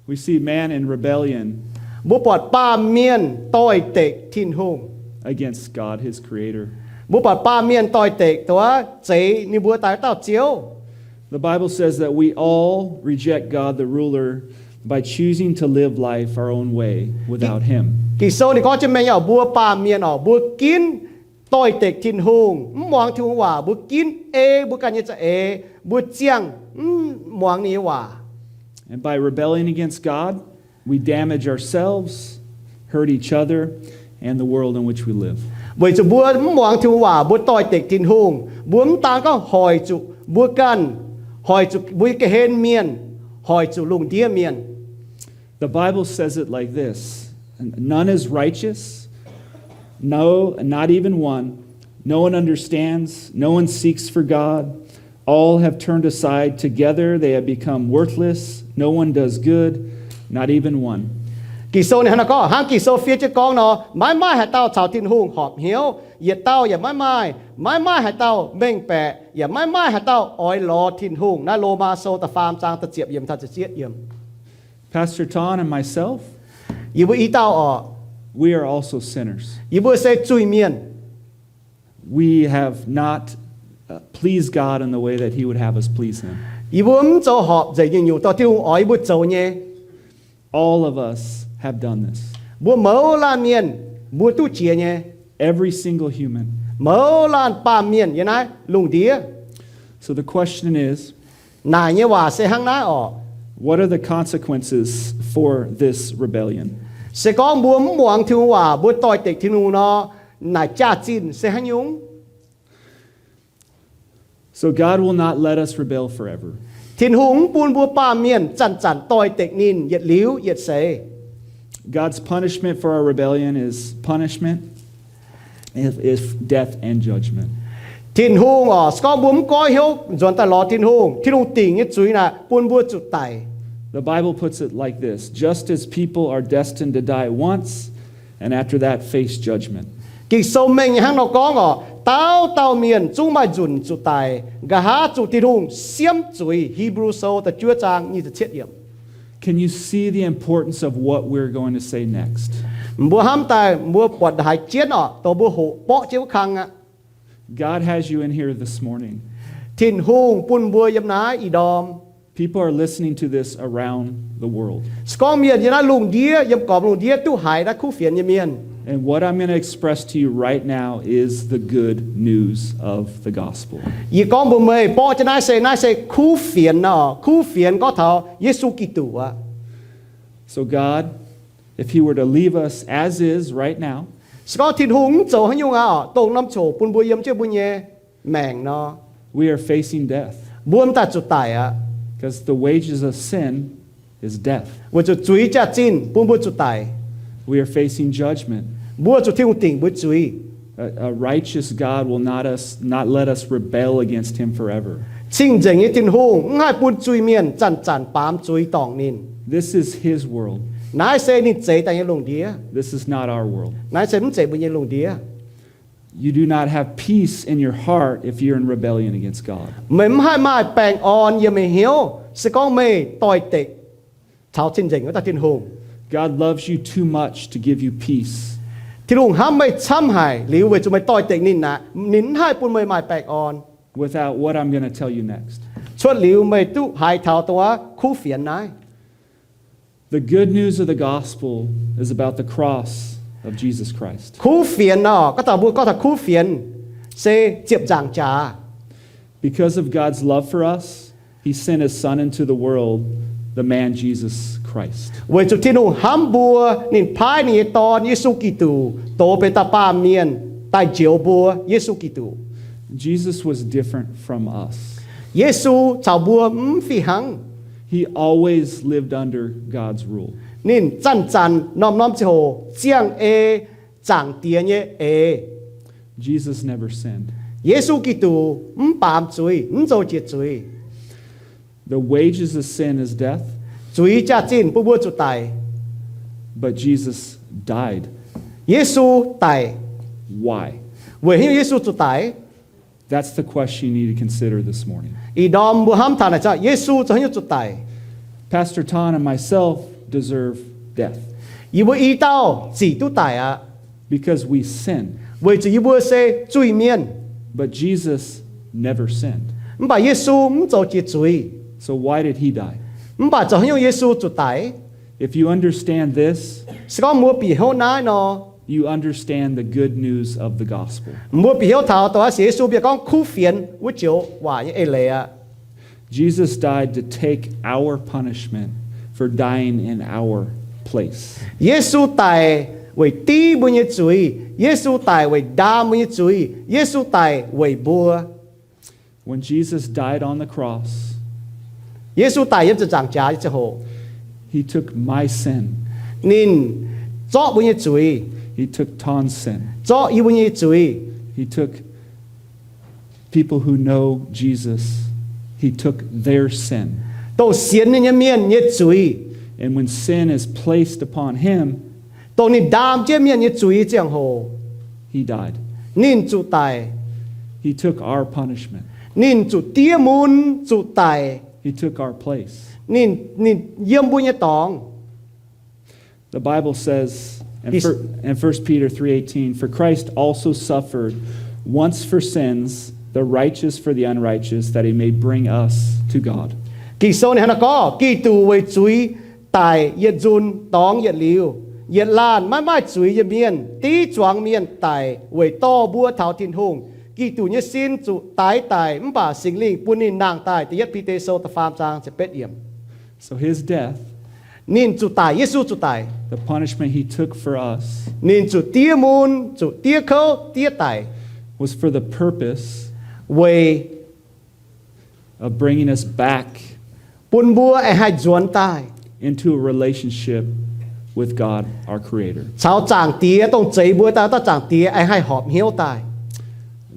We see man in rebellion Mbuo buatc baamh mienh doix-dekc Tin-Hungh. against God, his creator. Mbuo buatc baamh mienh doix-dekc dongh zeix ninh mbuo daaih wuov dauh Ziouv. The Bible says that we all reject God the ruler by choosing to live life our own way without him. Ging-Sou ninh gorngv jienv mengh nyei orqc, mbuo baamh mienh orqc, mbuo ginv doix-dekc Tin-Hungh, mv muangx Tin-Hungh waac, mbuo ginv ei mbuo ganh nyei za'eix, mbuo ziangh mv muangx ninh nyei waac. And by rebelling against God, we damage ourselves, hurt each other, and the world in which we live. Weic zuqc mbuo mv muangx Tin-Hungh waac, mbuo doix-dekc Tin-Hungh, mbuo mv daan gorngv hoic zuqc mbuo ganh, hoic zuqc mbuo nyei ga'hlen mienh, hoic zuqc lungh ndiev mienh. The Bible says it like this. None is righteous. No, not even one. No one understands. No one seeks for God. All have turned aside. Together they have become worthless. No one does good, not even one. Ging-Sou ninh hnangv naaiv gorngv, hnangv Ging-Sou fiev jienv gorngv nor, maiv maaih haaix dauh caux Tin-Hungh horpc hnyouv. Yietc dauh yaac maiv maaih. Maiv maaih haaix dauh mengh baeqc, yaac maiv maaih haaix dauh oix lorz Tin-Hungh. Naaiv Lomaa Sou da'faam zaang da'ziepc yiemc taux da'ziepc yiemc. Pastor Ton and myself, yie mbuo i dauh orqc, we are also sinners. Yie mbuo se zuiz-mienh. We have not, uh, pleased God in the way that he would have us please him. Yie mbuo mv zoux horpc nzengc nyungc-nyungc dorh Tin-Hungh oix yie mbuo zoux nyei. All of us have done this. Mbuo mouz laanh mienh, mbuo duqv jiex nyei. Every single human. Mouz laanh baamh mienh yiem naaiv lungh ndiev. So the question is, naaic nyei waac se hnangv naaiv orqc. What are the consequences for this rebellion? Se gorngv mbuo mv muangx Tin-Hungh waac, mbuo doix-dekc Tin-Hungh nor, naaic jaax-zinh se haaix nyungc? So God will not let us rebel forever. Tin-Hungh mv bun mbuo baamh mienh zanc-zanc doix-dekc ninh yietc liuz yietc seix. God's punishment for our rebellion is punishment, if, if death and judgment. Tin-Hungh orqc, se gorngv mbuo mv goiv hnyouv nzuonx daaih lorz Tin-Hungh, Tin-Hungh dingc nyei zuiz naaic bun mbuo zuqc daic. The Bible puts it like this, just as people are destined to die once, and after that face judgment. Ging-Sou mengh nyei hnangv nor gorngv orqc, dauh dauh mienh zungv maaih nzunc zuqc daic, nqa'haav zuqc Tin-Hungh siemv zuiz. Hipv^lu Sou da'juov zaang nyic ziepc cietv yiemc. Can you see the importance of what we're going to say next? Mbuo hnamv daaih mbuo buatc haaix jienv orqc, dongh mbuo hoqc borqv jienv wuov kang aqv. God has you in here this morning. Tin-Hungh bun mbuo yiem naaiv ih ndorm. People are listening to this around the world. Se gorngv mienh yiem naaiv lungh ndiev, yiem gormx lungh ndiev duqv haiz naaiv kuv fienx nyei mienh. And what I'm going to express to you right now is the good news of the gospel. Yie gorngv mbuox meih, borqv jienv naaiv se, naaiv se kuv fienx nor, kuv fienx gorngv taux Yesu Giduc aqv. So God, if he were to leave us as is right now, se gorngv Tin-Hungh mv zoux haaix nyungc aqv, dongh norm ziangh hoc bun mbuo yiem jienv mbuo nyei maengc nor, we are facing death. Mbuo mv daaih zuqc daic aqv. Because the wages of sin is death. Weic zuqc zuiz jaax-zinh bun mbuo zuqc daic. We are facing judgment. Mbuo zuqc Tin-Hungh dingc mbuo zuiz. A, a righteous God will not us, not let us rebel against him forever. Cing-nzengc nyei Tin-Hungh mv haih bun zuiz-mienh zanc-zanc baamz zuiz dorngc ninh. This is his world. Naaiv se ninh zeix daaih nyei lungh ndiev. This is not our world. Naaiv se mv zeiz mbuo nyei lungh ndiev. You do not have peace in your heart if you're in rebellion against God. Meih mv haih maaih baengh orn yiem meih hnyouv se gorngv meih doix-dekc taux cing-nzengc wuov dauh Tin-Hungh. God loves you too much to give you peace. Tin-Hungh hnamv meih camv haic liuz weic zuqc meih doix-dekc ninh aqv, ninh mv haih bun meih maaih baengh orn. Without what I'm gonna tell you next. Cuotv liuz meih duqv haiz taux dongh wuov kuv fienx naaiv. The good news of the gospel is about the cross of Jesus Christ. Kuv fienx nor, gorngv taux mbuo gorngv taux kuv fienx se ziepc nzaangc jaax. Because of God's love for us, he sent his Son into the world, the man Jesus Christ. Weic zuqc Tin-Hungh hnamv mbuo, ninh paaiv ninh nyei Dorn, Yesu Giduc, dox benx dauh baamh mienh daaih njoux mbuo, Yesu Giduc. Jesus was different from us. Yesu caux mbuo mv fih hnangv. He always lived under God's rule. Ninh zanc-zanc norm-norm ziangh hoc ziangh ei Zaangc Diex nyei eix. Jesus never sinned. Yesu Giduc mv baamz zuiz, mv zoux jiex zuiz. The wages of sin is death. Zuiz jaax-zinh bun mbuo zuqc daic. But Jesus died. Yesu daic. Why? Weic haaix nyungc Yesu zuqc daic? That's the question you need to consider this morning. Ih ndorm mbuo hnamv taux naaic, Yesu zoux haaix nyungc zuqc daic? Pastor Tan and myself deserve death. Yie mbuo i dauh zic duqv daic aqv. Because we sin. Weic zuqc yie mbuo se zuiz-mienh. But Jesus never sinned. Mv baac Yesu mv zoux jiex zuiz. So why did he die? Mv baac zoux haaix nyungc Yesu zuqc daic? If you understand this, se gorngv mbuo bieqc hnyouv naaiv nor, you understand the good news of the gospel. Mbuo bieqc hnyouv taux dongh sienx Yesu mbuo gorngv kuv fienx wuov joux waac nyei eix leiz aqv. Jesus died to take our punishment for dying in our place. Yesu daic weic div mbuo nyei zuiz. Yesu daic weic ndaam mbuo nyei zuiz. Yesu daic weic mbuo. When Jesus died on the cross, Yesu daic yiem ziepc nzaangc jaax nyei ziangh hoc, he took my sin. Ninh zorqv mbuo nyei zuiz. He took Ton's sin. Zorqv yie mbuo nyei zuiz. He took people who know Jesus, he took their sin. Dongh sienx ninh nyei mienh nyei zuiz. And when sin is placed upon him, dongh ninh ndaam jienv mienh nyei zuiz ziangh hoc, he died. Ninh zuqc daic. He took our punishment. Ninh zuqc diev mun, zuqc daic. He took our place. Ninh, ninh yiem mbuo nyei dorngx. The Bible says in, in First Peter three eighteen, "For Christ also suffered once for sins, the righteous for the unrighteous, that he may bring us to God." Ging-Sou ninh hnangv naaiv gorngv, Giduc weic zuiz daic yietc nzunc dorngx yietc liuz, yietc laanh maiv maaih zuiz nyei mienh, div zuangx mienh daic weic dorh mbuo taux Tin-Hungh. Giduc nyei sin zuqc daix daic mv baac Singx Lingh bun ninh nangh daaih. Da'yietv Bide Sou da'faam zaang ziepc betv yiemc. So his death, ninh zuqc daic, Yesu zuqc daic. The punishment he took for us, ninh zuqc diev mun, zuqc diev kouv, diev daic, was for the purpose weic of bringing us back bun mbuo aengx haih nzuonx daaih into a relationship with God, our Creator. Caux Zaangc Diex, dongh zeix mbuo daaih dauh Zaangc Diex, aengx haih horpc hnyouv daaih.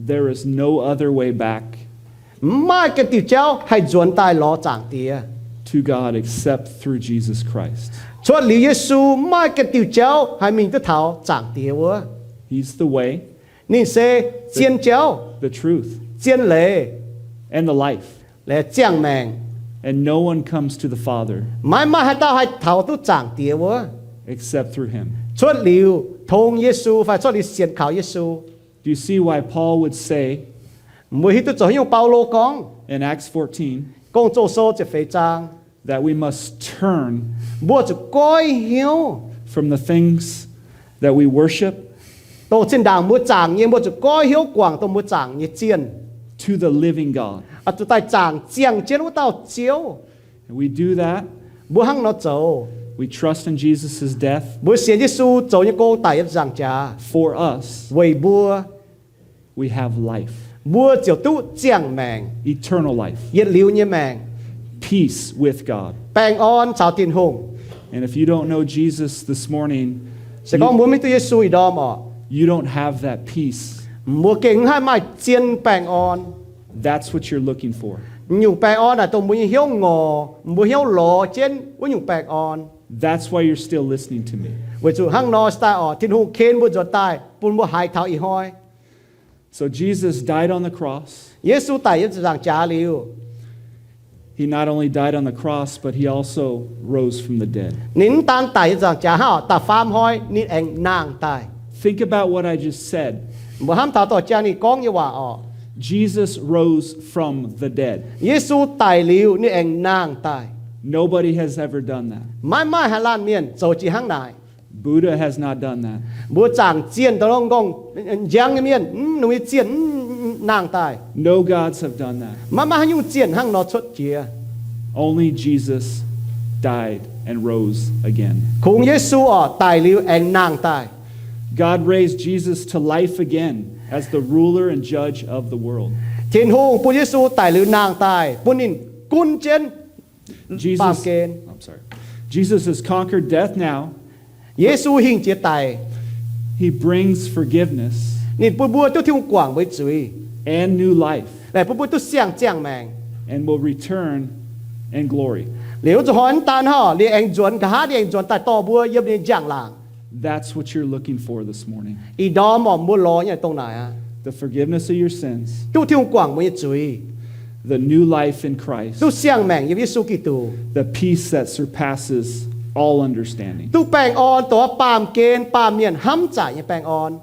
There is no other way back Mv maaih ganh diuh jauv haih nzuonx daaih lorz Zaangc Diex to God except through Jesus Christ. Cuotv liuz Yesu, mv maaih ganh diuh jauv haih mingh duqv taux Zaangc Diex wuov. He's the way, Ninh se zien jauv, the truth, zien leiz, and the life, leh ziangh maengc. And no one comes to the Father, maiv maaih haaix dauh haih taux duqv Zaangc Diex wuov, except through him, cuotv liuz tong Yesu fai cuotv liuz sienx kaux Yesu. Do you see why Paul would say, mbuo hiuv duqv zoux haaix nyungc Baulo gorngv in Acts fourteen, Gong-Zoh Sou ziepc feix zaang, that we must turn mbuo zuqc goiv hnyouv from the things that we worship, dongh zinh ndaangc mbuo zaangc nyei, mbuo zuqc goiv hnyouv guangc dongh mbuo zaangc nyei zienh, to the living God. Zuqc daaih zaangc ziangh jienv wuov dauh Ziouv. And we do that. Mbuo hnangv nor zoux. We trust in Jesus' death. Mbuo sienx Yesu zoux nyei gong daic yiem nzaangc jaax for us. Weic mbuo. We have life. Mbuo ziouc duqv ziangh maengc. Eternal life. Yietc liuz nyei maengc. Peace with God. Baengh orn caux Tin-Hungh. And if you don't know Jesus this morning, se gorngv mbuo maiv hiuv duqv Yesu ih ndorm orqc, you don't have that peace. Mbuo gengh maiv haih maaih zien baengh orn. That's what you're looking for. Nyungc baengh orn naaic dongh mbuo nyei hnyouv ngorc, mbuo hnyouv lorz jienv wuov nyungc baengh orn. That's why you're still listening to me. Weic zuqc hnangv nor se daaih orqc, Tin-Hungh ken mbuo nzuonx daaih bun mbuo haiz taux ih hnoi. So Jesus died on the cross. Yesu daic yiem nzaangc jaax liuz, He not only died on the cross, but he also rose from the dead. Ninh mv daan daic yiem nzaangc jaax hnangv, da'faam hnoi ninh aengx nangh daaih. Think about what I just said. Mbuo hnamv taux dorh jang ninh gorngv nyei waac orqc. Jesus rose from the dead. Yesu daic liuz ninh aengx nangh daaih. Nobody has ever done that. Maiv maaih haaix laanh mienh zoux jiex hnangv naaic. Buddha has not done that. Mbuo zaangc zienh dongh nqorngv njang nyei mienh, mv, ninh mbuo nyei zienh mv nangh daaih. No gods have done that. Maiv maaih haaix nyungc zienh hnangv nor cuotv jiex. Only Jesus died and rose again. Kungx Yesu orqc, daic liuz aengx nangh daaih. God raised Jesus to life again as the ruler and judge of the world. Tin-Hungh bun Yesu daic liuz nangh daaih, bun ninh gunv jienv baamh gen. Jesus has conquered death now. Yesu hingh jiex daic. He brings forgiveness. Ninh bun mbuo duqv Tin-Hungh guangc mbuo nyei zuiz. And new life. Laengz bun mbuo duqv siang-ziangh maengc. And will return in glory. Liuz zuqc hnoi mv daan hnangv, ninh aengx nzuonx, nqa'haav ninh aengx nzuonx daaih dorh mbuo yiem ninh njang-laangc. That's what you're looking for this morning. Ih ndorm orqc, mbuo lorz nyei dongh naaic aqv. The forgiveness of your sins. Duqv Tin-Hungh guangc mbuo nyei zuiz. The new life in Christ. Duqv siang-maengc yiem Yesu Giduc. The peace that surpasses all understanding. Duqv baengh orn dongh baamh gen baamh mienh hnamv zaaic nyei baengh orn.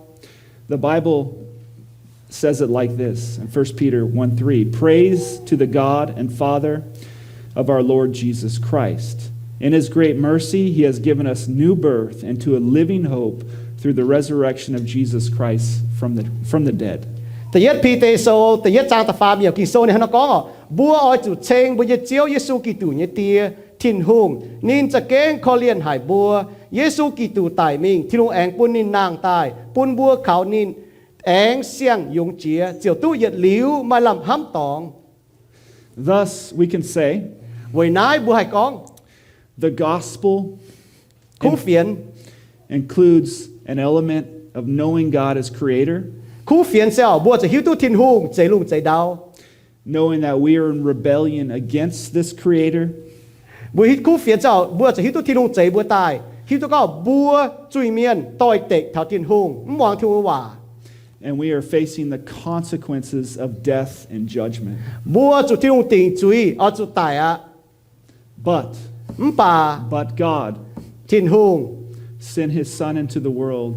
The Bible says it like this in First Peter one three, Praise to the God and Father of our Lord Jesus Christ. In his great mercy, he has given us new birth into a living hope through the resurrection of Jesus Christ from the, from the dead. Da'yietv Bide Sou da'yietv zaang da'faam yiemc Ging-Sou ninh hnangv nor gorngv orqc, mbuo oix zuqc ceng mbuo nyei Ziouv Yesu Giduc nyei Die, Tin-Hungh. Ninh za'gengh korv-lienh haic mbuo. Yesu Giduc daic mingh, Tin-Hungh aengx bun ninh nangh daaih, bun mbuo kaux ninh aengx siang-yungz jiex, ziouc duqv yietc liuz maaih lamh hnamv dorngx. Thus, we can say, weic naaiv mbuo haih gorngv, the gospel kuv fienx includes an element of knowing God as creator, kuv fienx se orqc, mbuo zuqc hiuv duqv Tin-Hungh zeix lungh zeix ndau. Knowing that we are in rebellion against this creator. Mbuo hiuv kuv fienx se orqc, mbuo zuqc hiuv duqv Tin-Hungh zeix mbuo daaih, hiuv duqv gorngv mbuo zuiz-mienh doix-dekc taux Tin-Hungh, mv muangx Tin-Hungh nyei waac. And we are facing the consequences of death and judgment. Mbuo zuqc Tin-Hungh dingc zuiz oix zuqc daic aqv. But, mv baac, but God Tin-Hungh sent his Son into the world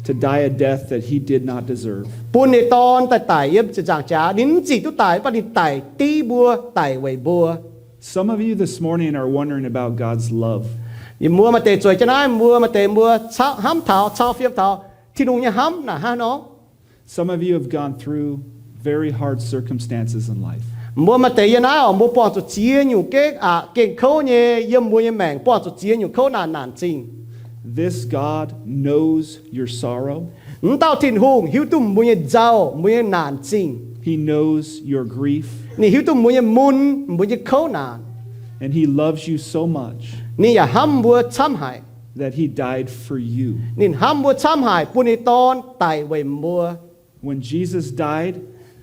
to die a death that he did not deserve. Bun ninh Dorn daaih daic yiem ziepc nzaangc jaax. Ninh mv zingh duqv daic, mv baac ninh daic div mbuo, daic weic mbuo. Some of you this morning are wondering about God's love. Mbuo maaih deix zueiz jienv naaiv, mbuo maaih deix mbuo hnamv taux, cau fiem taux Tin-Hungh nyei hnamv naaic hnangv nor. Some of you have gone through very hard circumstances in life. Mbuo maaih deix yiem naaiv oc, mbuo buangh zuqc ziex nyungc gengh aqc gengh kouv nyei, yiem mbuo nyei maengc buangh zuqc ziex nyungc kouv naanc naanc zingh. This God knows your sorrow. M'dauh Tin-Hungh hiuv duqv mbuo nyei nzauh, mbuo nyei naanc zingh. He knows your grief. Ninh hiuv duqv mbuo nyei mun, mbuo nyei kouv naanc. And he loves you so much Ninh yaac hnamv mbuo camv haic. that he died for you. Ninh hnamv mbuo camv haic, bun ninh Dorn daic weic mbuo. When Jesus died,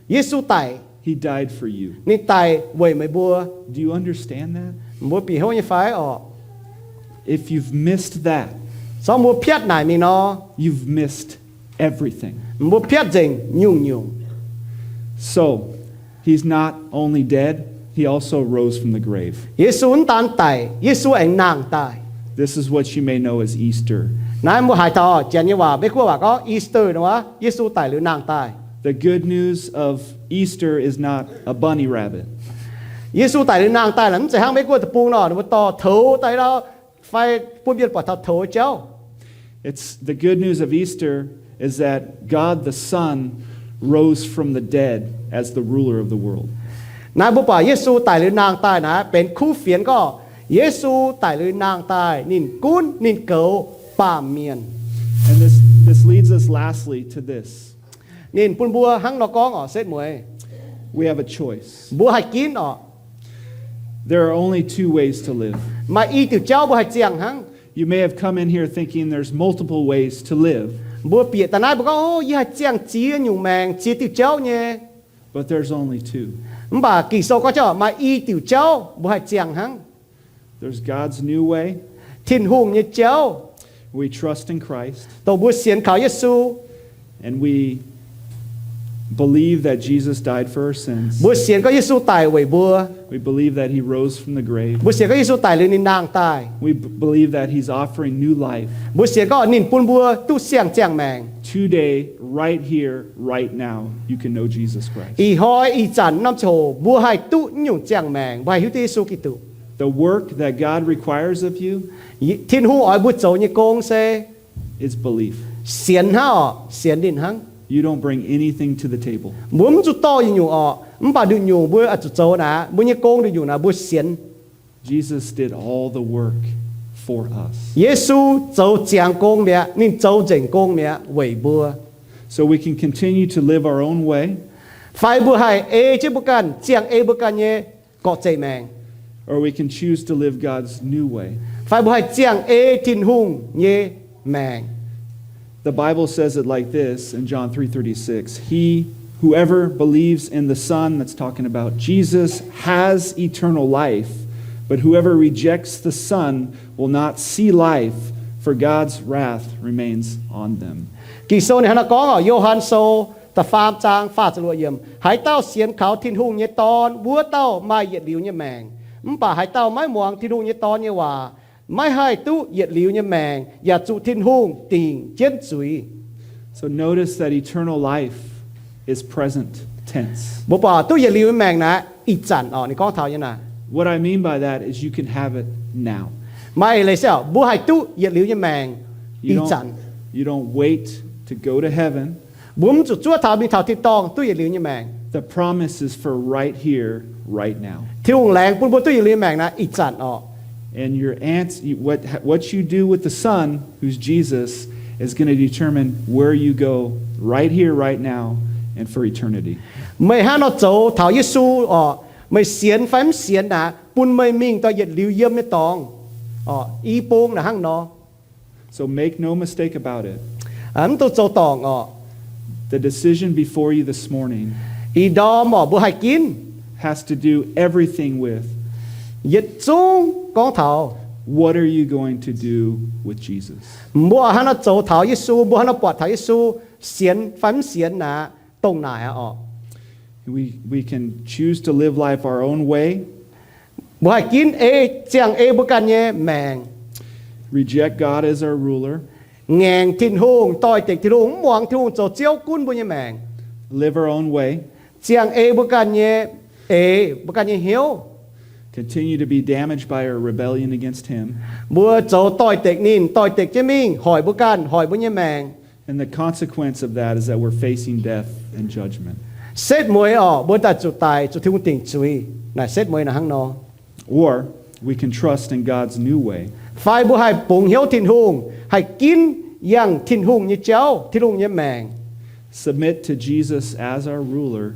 Yesu daic, he died for you. Ninh daic weic meih mbuo. Do you understand that? Mbuo bieqc hnyouv nyei fai orqc? If you've missed that, Se gorngv mbuo piatv naaic mingh nor, you've missed everything. Mbuo piatv nzengc nyungc-nyungc. So, he's not only dead, he also rose from the grave. Yesu mv daan daic, Yesu aengx nangh daaih. This is what you may know as Easter. Naaiv mbuo haiz taux Janx nyei waac, Meiv-Guoqv waac gorngv Easter nor, Yesu daic liuz nangh daaih. The good news of Easter is not a bunny rabbit. Yesu daic liuz nangh daaih naaic mv zeiz hnangv Meiv-Guoqv deic-bung nor, ninh mbuo dorh toux daaih nor, fai bun mienh buatc taux toux jauv. It's the good news of Easter is that God the Son rose from the dead as the ruler of the world. Naaiv mbuo buatc Yesu daic liuz nangh daaih naaiv benx kuv fienx gorngv Yesu daic liuz nangh daaih ninh gunv ninh goux baamh mienh. And this, this leads us lastly to this. Ninh bun mbuo hnangv nor gorngv oc, setv mueiz. We have a choice. Mbuo haih ginv oc. There are only two ways to live. Maaih i diuc jauv mbuo haih ziangh hnangv. You may have come in here thinking there's multiple ways to live. Mbuo bieqc daaih naaiv mbuo gorngv, o, yie haih ziangh ziex nyungc maengc, ziex diuh jauv nyei. But there's only two. Mv baac Ging-Sou gorngv jauv maaih i diuc jauv mbuo haih ziangh hnangv. There's God's new way. Tin-Hungh nyei jauv. We trust in Christ. Dongh mbuo sienx kaux Yesu. And we believe that Jesus died for our sins. Mbuo sienx gorngv Yesu daic weic mbuo. We believe that he rose from the grave. Mbuo sienx gorngv Yesu daic liuz ninh nangh daaih. We b- believe that he's offering new life. Mbuo sienx gorngv ninh bun mbuo duqv siang-ziangh maengc. Today, right here, right now, you can know Jesus Christ. Ih hnoi ih zanc norm ziangh hoc mbuo haih duqv nyungc ziangh maengc, mbuo haih hiuv duqv Yesu Giduc. The work that God requires of you Tin-Hungh oix mbuo zoux nyei gong se is belief. Sienx hnangv oc, sienx ninh hnangv. You don't bring anything to the table. Mbuo mv zuqc dorh nyungc-nyungc oc, mv baac nduqc nyungc mbuo oix zuqc zoux naaic, mbuo nyei gong nduqc nyungc naaic mbuo sienx. Jesus did all the work for us. Yesu zoux ziangx gong mi'aqv, ninh zoux nzengc gong mi'aqv weic mbuo. So we can continue to live our own way. Fai mbuo haih ei jienv mbuo ganh, ziangh ei mbuo ganh nyei gorqv-zeiv maengc. Or we can choose to live God's new way. Fai mbuo haih ziangh ei Tin-Hungh nyei maengc. The Bible says it like this in John three thirty-six. He, whoever believes in the Son, that's talking about Jesus, has eternal life, but whoever rejects the Son will not see life, for God's wrath remains on them. Ging-Sou ninh hnangv naaiv gorngv oc, Yo^han Sou da'faam zaang faah ziepc luoqc yiemc, haaix dauh sienx kaux Tin-Hungh nyei Dorn, wuov dauh maaih yietc liuz nyei maengc. Mv baac haaix dauh maiv muangx Tin-Hungh nyei Dorn nyei waac, maiv haih duqv yietc liuz nyei maengc, yaac zuqc Tin-Hungh dingc jienv zuiz. So notice that eternal life is present tense. Mbuo buatc duqv yietc liuz nyei maengc naaic ih zanc oc, ninh gorngv taux nyei naaic. What I mean by that is you can have it now. Maaih eix leiz se mbuo haih duqv yietc liuz nyei maengc ih zanc. You don't wait to go to heaven. Mbuo mv zuqc zuov taux mingh taux tin-dorngh duqv yietc liuz nyei maengc. The promise is for right here, right now. Tin-Hungh laengz bun mbuo duqv yietc liuz nyei maengc naaic ih zanc oc. And your ans- what, what you do with the Son, who's Jesus, is going to determine where you go right here, right now, and for eternity. Meih hnangv nor zoux taux Yesu oc, meih sienx fai mv sienx naaic, bun meih mingh dorh yietc liuz yiem nyei dorngx oc. I bung naaic hnangv nor. So make no mistake about it. Mv dungx zoux dorngc oc. The decision before you this morning Ih ndorm oc, mbuo haih ginv has to do everything with yietc zungv gorngv taux what are you going to do with Jesus? Mbuo hnangv nor zoux taux Yesu, mbuo hnangv nor buatc taux Yesu, sienx fai mv sienx naaic, dongh naaic aqv oc. We, we can choose to live life our own way. Mbuo haih ginv ei, ziangh ei mbuo ganh nyei maengc. Reject God as our ruler. Ngaengc Tin-Hungh, doix-dekc Tin-Hungh, mv muangx Tin-Hungh zoux Ziouv gunv mbuo nyei maengc. Live our own way. Ziangh ei mbuo ganh nyei eix, mbuo ganh nyei hnyouv. Continue to be damaged by our rebellion against Him. Mbuo zoux doix-dekc ninh, doix-dekc jienv mingh hoic mbuo ganh, hoic mbuo nyei maengc. And the consequence of that is that we're facing death and judgment. Setv mueiz oc, mbuo daaih zuqc daic, zuqc Tin-Hungh dingc zuiz. Naaic setv mueiz naaic hnangv nor. Or we can trust in God's new way. Fai mbuo haih bungx hnyouv Tin-Hungh, haih ginv yangh Tin-Hungh nyei jauv, Tin-Hungh nyei maengc. Submit to Jesus as our ruler.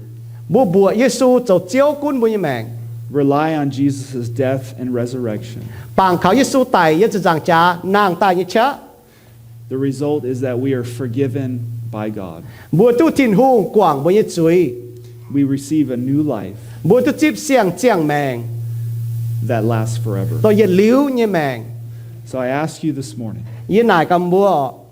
Mbuo mbuoqc Yesu zoux Ziouv gunv mbuo nyei maengc. Rely on Jesus' death and resurrection. Bangc kaux Yesu daic yiem ziepc nzaangc jaax nangh daaih nyei qaqv. The result is that we are forgiven by God. Mbuo duqv Tin-Hungh guangc mbuo nyei zuiz. We receive a new life Mbuo duqv zipv siang-ziangh maengc that lasts forever. Dorh yietc liuz nyei maengc. So I ask you this morning, Yie naaic gaax mbuo,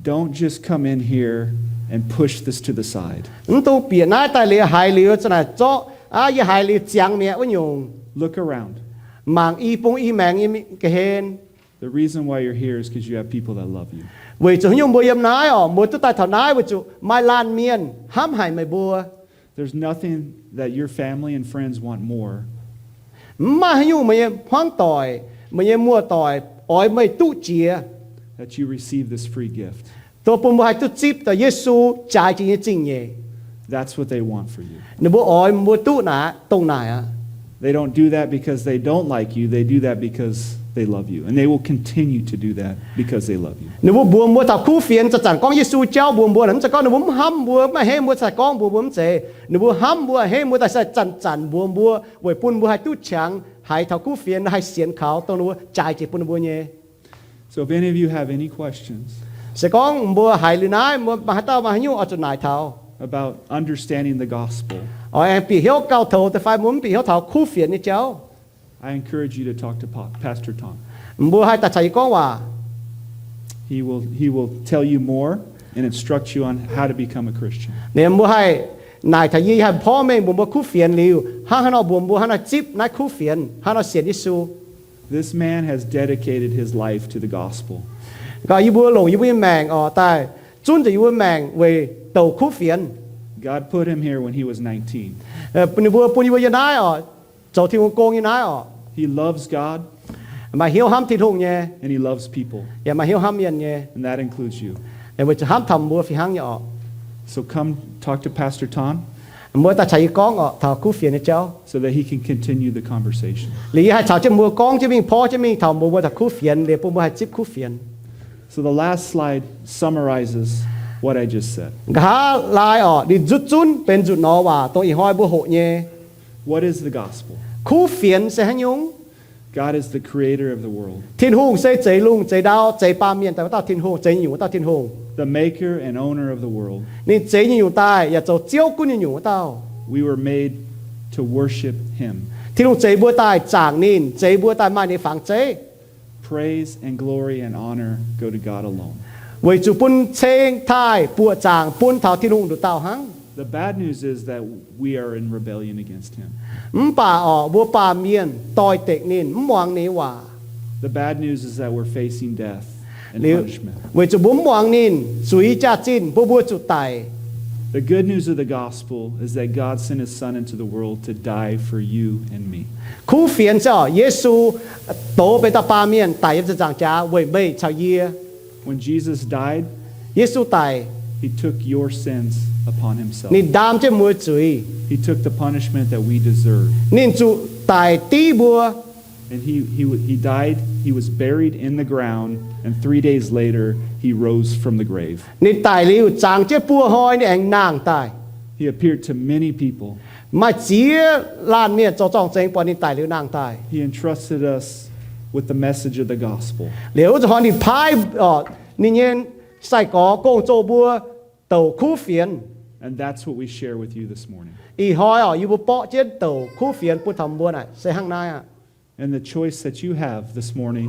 don't just come in here and push this to the side. Mv dungx bieqc naaiv daaih liuz, haiz liuz za'naaic zorqv, aa, yie haiz liuz ziangx mi'aqv wuov nyungc. Look around. Mangc i bung i maengx nyei ga'hlen. The reason why you're here is 'cause you have people that love you. Weic zuqc haaix nyungc mbuo yiem naaiv oc, mbuo duqv daaih taux naaiv weic zuqc maaih laanh mienh hnamv haic meih mbuo. There's nothing that your family and friends want more Mv maaih haaix nyungc meih nyei hmuangv doic, meih nyei muoz-doic oix meih duqv jiex that you receive this free gift. Dongh bun mbuo haih duqv zipv daaih Yesu jaaix jiex nyei zingh nyeic. That's what they want for you. Ninh mbuo oix mbuo duqv naaic, dongh naaic aqv. They don't do that because they don't like you. They do that because they love you. And they will continue to do that because they love you. Ninh mbuo mbuox mbuo taux kuv fienx, zanc-zanc gorngv Yesu jauv mbuox mbuo, mv zeiz gorngv ninh mbuo mv hnamv mbuo, mv haiz hnamv mbuo cingx daaih gorngv mbuox mbuo, mv zeiz. Ninh mbuo hnamv mbuo, haiz hnamv mbuo, daaih se zanc-zanc mbuox mbuo weic bun mbuo haih duqv qangx haiz taux kuv fienx, haih sienx kaux dongh ninh mbuo jaaix jiex bun ninh mbuo nyei. So if any of you have any questions Se gorngv mbuo haiz liuz naaiv, mbuo maaih haaix dauh maaih haaix nyungc oix zuqc naaic taux about understanding the gospel, oix aengx bieqc hnyouv gauh toux deix fai mbuo mv bieqc hnyouv taux kuv fienx nyei jauv, I encourage you to talk to Pa- Pastor Tom. Mbuo haih daaih caux yie gorngv waac. He will, he will tell you more and instruct you on how to become a Christian. Ninh mbuo haih naaic taux yie, yie haih porv mengh mbuox mbuo kuv fienx liuz, hnangv haaix nor mbuox mbuo hnangv haaix nor zipv naaiv kuv fienx, hnangv haaix nor sienx Yesu. This man has dedicated his life to the gospel. Gaax yie mbuo longc yie mbuo nyei maengc oc daaih zunv nzengc yie mbuo maengc weic douc kuv fienx. God put him here when he was nineteen. Ninh mbuo bun yie mbuo yiem naaiv oc, zoux Tin-Hungh gong nyei naaiv oc. He loves God Maaih hnyouv hnamv Tin-Hungh nyei, and he loves people. yaac maaih hnyouv hnamv mienh nyei. And that includes you. Weic zuqc hnamv taux mbuo fih hnangv nyei oc. So come talk to Pastor Tom Mbuo daaih caux yie gorngv oc taux kuv fienx nyei jauv, so that he can continue the conversation. Liuz yie haih caux jienv mbuo gorngv jienv mingh, porv jienv mingh taux mbuox mbuo taux kuv fienx, liuz bun mbuo haih zipv kuv fienx. So the last slide summarizes what I just said. Nqa'haav lai oc, ninh nzutv zunv benx nzunc nor waac dongh ih hnoi mbuo hoqc nyei. What is the gospel? Kuv fienx se haaix nyungc? God is the creator of the world. Tin-Hungh se zeix lungh zeix ndau, zeix baamh mienh daaih wuov dauh Tin-Hungh, zeix nyungc wuov dauh Tin-Hungh. The maker and owner of the world. Ninh zeix nyungc daaih yaac zoux ziouv gunv nyungc wuov dauh. We were made to worship him. Tin-Hungh zeix mbuo daaih zaangc ninh, zeix mbuo daaih maaih ninh nyei fangx zeiv. Praise and glory and honor go to God alone. Weic zuqc bun ceng taaih buoqc zaangc bun taux Tin-Hungh nduqc dauh hnangv. The bad news is that we are in rebellion against him. Mv baac oc, mbuo baamh mienh doix-dekc ninh, mv muangx ninh nyei waac. The bad news is that we're facing death and punishment. Weic zuqc mbuo mv muangx ninh, zuiz jaax-zinh bun mbuo zuqc daic. The good news of the gospel is that God sent his son into the world to die for you and me. Kuv fienx se oc, Yesu doz benx dauh baamh mienh daic yiem ziepc nzaangc jaax weic meih caux yie. When Jesus died, Yesu daic, he took your sins upon himself. Ninh ndaam jienv mbuo zuiz. He took the punishment that we deserve. Ninh zuqc daic div mbuo. And he, he, he died, he was buried in the ground, and three days later, he rose from the grave. Ninh daic liuz, zangx jienv buo hnoi ninh aengx nangh daaih. He appeared to many people. Maaih ziex laanh mienh zoux zorng-zengx buatc ninh daic liuz nangh daaih. He entrusted us with the message of the gospel. Liuz wuov zanc hnoi ninh paaiv oc ninh nyei sai-gorx gong-zoh mbuo douc kuv fienx. And that's what we share with you this morning. Ih hnoi oc, yie mbuo borqv jienv douc kuv fienx bun taux mbuo naaic se hnangv naaiv aqv. And the choice that you have this morning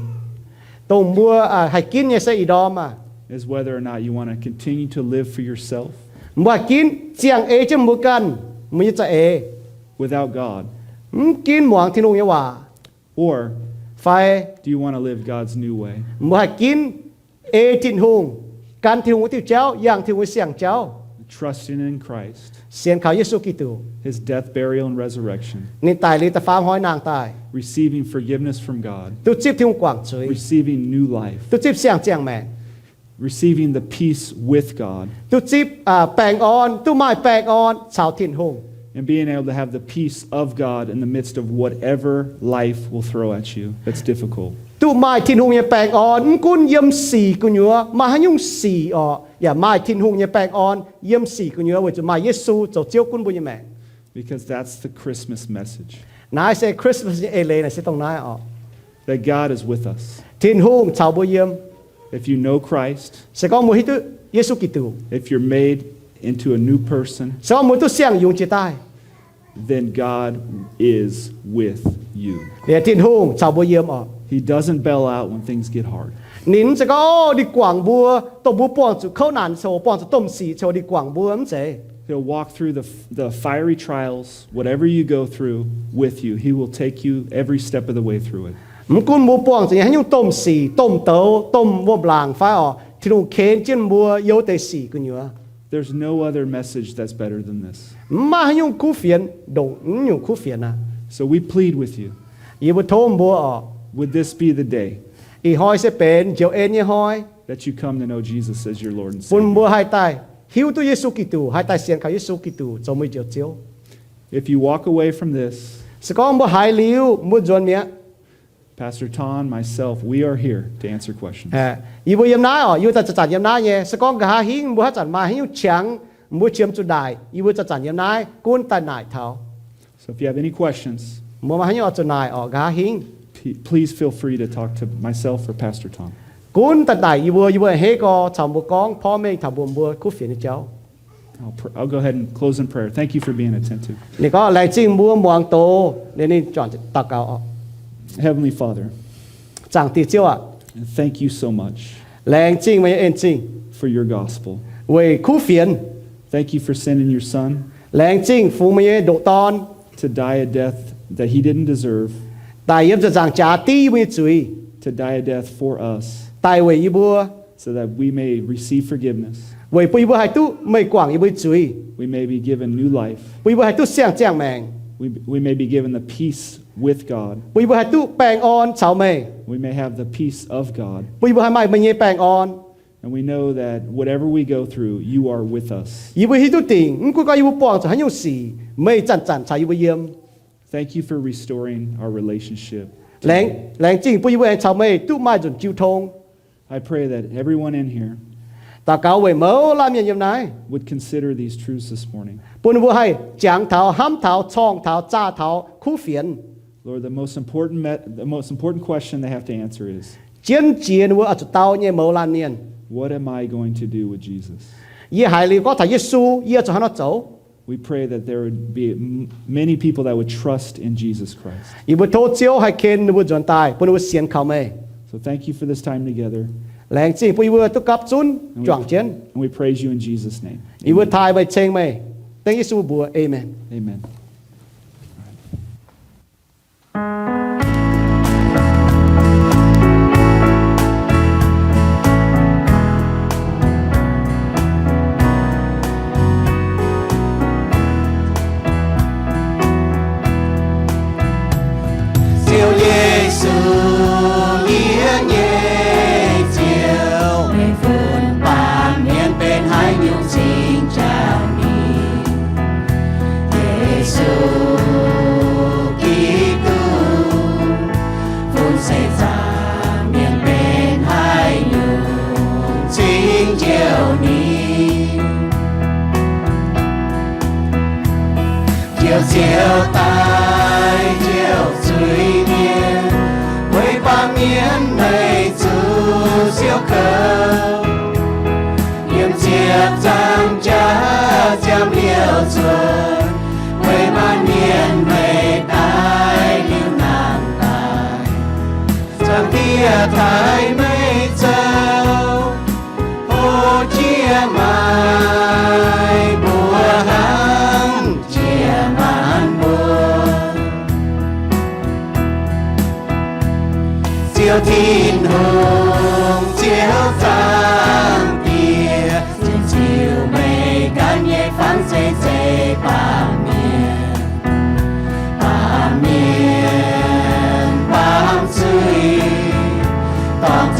Dongh mbuo haih ginv nyei se ih ndorm aac, is whether or not you want to continue to live for yourself mbuo haih ginv ziangh ei jienv mbuo ganh, mbuo nyei za'eix, without God, mv ginv muangx Tin-Hungh nyei waac, or fai do you want to live God's new way? Mbuo haih ginv ei Tin-Hungh, gan Tin-Hungh wuov diuh jauv, yangh Tin-Hungh nyei siang-jauv, trusting in Christ, sienx kaux Yesu Giduc, his death, burial, and resurrection, ninh daic liuz da'faam hnoi nangh daaih, receiving forgiveness from God, duqv zipv Tin-Hungh guangc zuiz, receiving new life, duqv zipv siang-ziangh maengc, receiving the peace with God, duqv zipv baengh orn, duqv maaih baengh orn caux Tin-Hungh, and being able to have the peace of God in the midst of whatever life will throw at you that's difficult. Duqv maaih Tin-Hungh nyei baengh orn, mv gunv yiem sic gu'nyuoz, maaih haaix nyungc sic orqc, yaac maaih Tin-Hungh nyei baengh orn yiem sic gu'nyuoz weic zuqc maaih Yesu zoux Ziouv gunv mbuo nyei maengc. Because that's the Christmas message. Naaiv se Christmas nyei eix leiz naaic se dongh naaiv orqc. That God is with us. Tin-Hungh caux mbuo yiem. If you know Christ, Se gorngv mbuo hiuv duqv Yesu Giduc, if you're made into a new person, se gorngv mbuo duqv siang-yungz jiex daaih, then God is with you. Liuz Tin-Hungh caux mbuo yiem orqc. He doesn't bail out when things get hard. Ninh mv zeiz gorngv, o, ninh guangc mbuo, dongh mbuo buangh zuqc kouv naanc coc, buangh zuqc domh sic coc, ninh guangc mbuo, mv zeiz. He'll walk through the, the fiery trials, whatever you go through, with you. He will take you every step of the way through it. Mv gunv mbuo buangh zuqc nyei haaix nyungc domh sic, domh douz, domh wuom-laangc fai orqc, Tin-Hungh ken jienv mbuo youh deix sic gu'nyuoz. There's no other message that's better than this. Mv maaih haaix nyungc kuv fienx ndongc naaiv nyungc kuv fienx aqv. So we plead with you. Yie mbuo tov mbuo orqc, Would this be the day ih hnoi se benx njoux en nyei hnoi. that you come to know Jesus as your Lord and Savior. Bun mbuo haih daaih hiuv duqv Yesu Giduc, haih daaih sienx kaux Yesu Giduc zoux mbuo nyei Njoux Ziouv. If you walk away from this, se gorngv mbuo haiz liuz mbuo nzuonx mi'aqv, Pastor Tom, myself, we are here to answer questions. Yie mbuo yiem naaiv oc, yie mbuo zanc-zanc yiem naaiv nyei. Se gorngv nqa'haav hingv mbuo haaix zanc maaih haaix nyungc qangx mbuo qiemx zuqc naaic, yie mbuo zanc-zanc yiem naaiv gunv daaih naaic taux. So if you have any questions, mbuo maaih haaix nyungc oix zuqc naaic oc, nqa'haav hingv, p-, please feel free to talk to myself or Pastor Tom. Gunv daaih naaic yie mbuo, yie mbuo a'hneiv gorx caux mbuo gorngv porv mengh taux mbuo, mbuo kuv fienx nyei jauv. I'll pr-, I'll go ahead and close in prayer. Thank you for being attentive. Ninh gorngv, laengz zingh mbuo muangx doqc, liuz ninh juangc daux gaux oc. Heavenly Father, Zaangc Diex Ziouv aac, thank you so much laengz zingh meih nyei en-zingh for your gospel. Weic kuv fienx. Thank you for sending your Son Laengz zingh fungx meih nyei ndoqc Dorn to die a death that he didn't deserve, daic yiem ziepc nzaangc jaax div yie mbuo nyei zuiz, to die a death for us, daic weic yie mbuo, so that we may receive forgiveness, weic bun yie mbuo haih duqv meih guangc yie mbuo nyei zuiz, we may be given new life, bun yie mbuo haih duqv siang-ziangh maengc, we, we may be given the peace with God, bun yie mbuo haih duqv baengh orn caux meih, we may have the peace of God, bun yie mbuo haih maaih meih nyei baengh orn. And we know that whatever we go through, you are with us. Yie mbuo hiuv duqv dingc, mv gunv gorngv yie mbuo buangh zuqc haaix nyungc sic, meih zanc-zanc caux yie mbuo yiem. Thank you for restoring our relationship. Laengz, laengz zingh bun yie mbuo aengx caux meih duqv maaih nzunc jiu tong. I pray that everyone in here Daux gaux weic mouz laanh mienh yiem naaiv would consider these truths this morning. Bun ninh mbuo haih jangx taux, hnamv taux, corngh taux, zaah taux kuv fienx. Lord, the most important me-, the most important question they have to answer is, jienv jiex ninh mbuo oix zuqc dau nyei mouz laanh mienh, what am I going to do with Jesus? Yie haiz liuz gorngv taux Yesu, yie zuqc haaix nor zoux? We pray that there would be m-, many people that would trust in Jesus Christ. Yie mbuo tov Ziouv haih ken ninh mbuo nzuonx daaih, bun ninh mbuo sienx kaux meih. So thank you for this time together. Laengz zingh bun yie mbuo duqv gapv zunv juangc jienv. And we praise you in Jesus' name. Yie mbuo taaih meih, ceng meih, dengv Yesu mbuox, aamen. Amen. Ziouv Yesu, yie nyei Ziouv, meih funx baamh mienh benx haaix nyungc cingx jangx mingh? Yesu Giduc, funx seix zaangc mienh benx haaix nyungc cingx njoux ninh? Njoux Ziouv daaih njoux zuiz-mienh, weic baamh mienh meih zuqc siouc kouv. Yiem ziepc nzaangc jaax ziangh liouh cuotv, weic maanc mienh meih daaih liuz nangh daaih. Zaangc Diex taaih meih zoux, o, jiex maaic mbuo hnangv jiex maanc mbuo. Ziouv Tin-Hungh, Ziouv Zaangc Diex, ziouc ziux meih ganh nyei fangx zeiv zeiv baamh mienh. Baamh mienh baamh zuiz, dorngc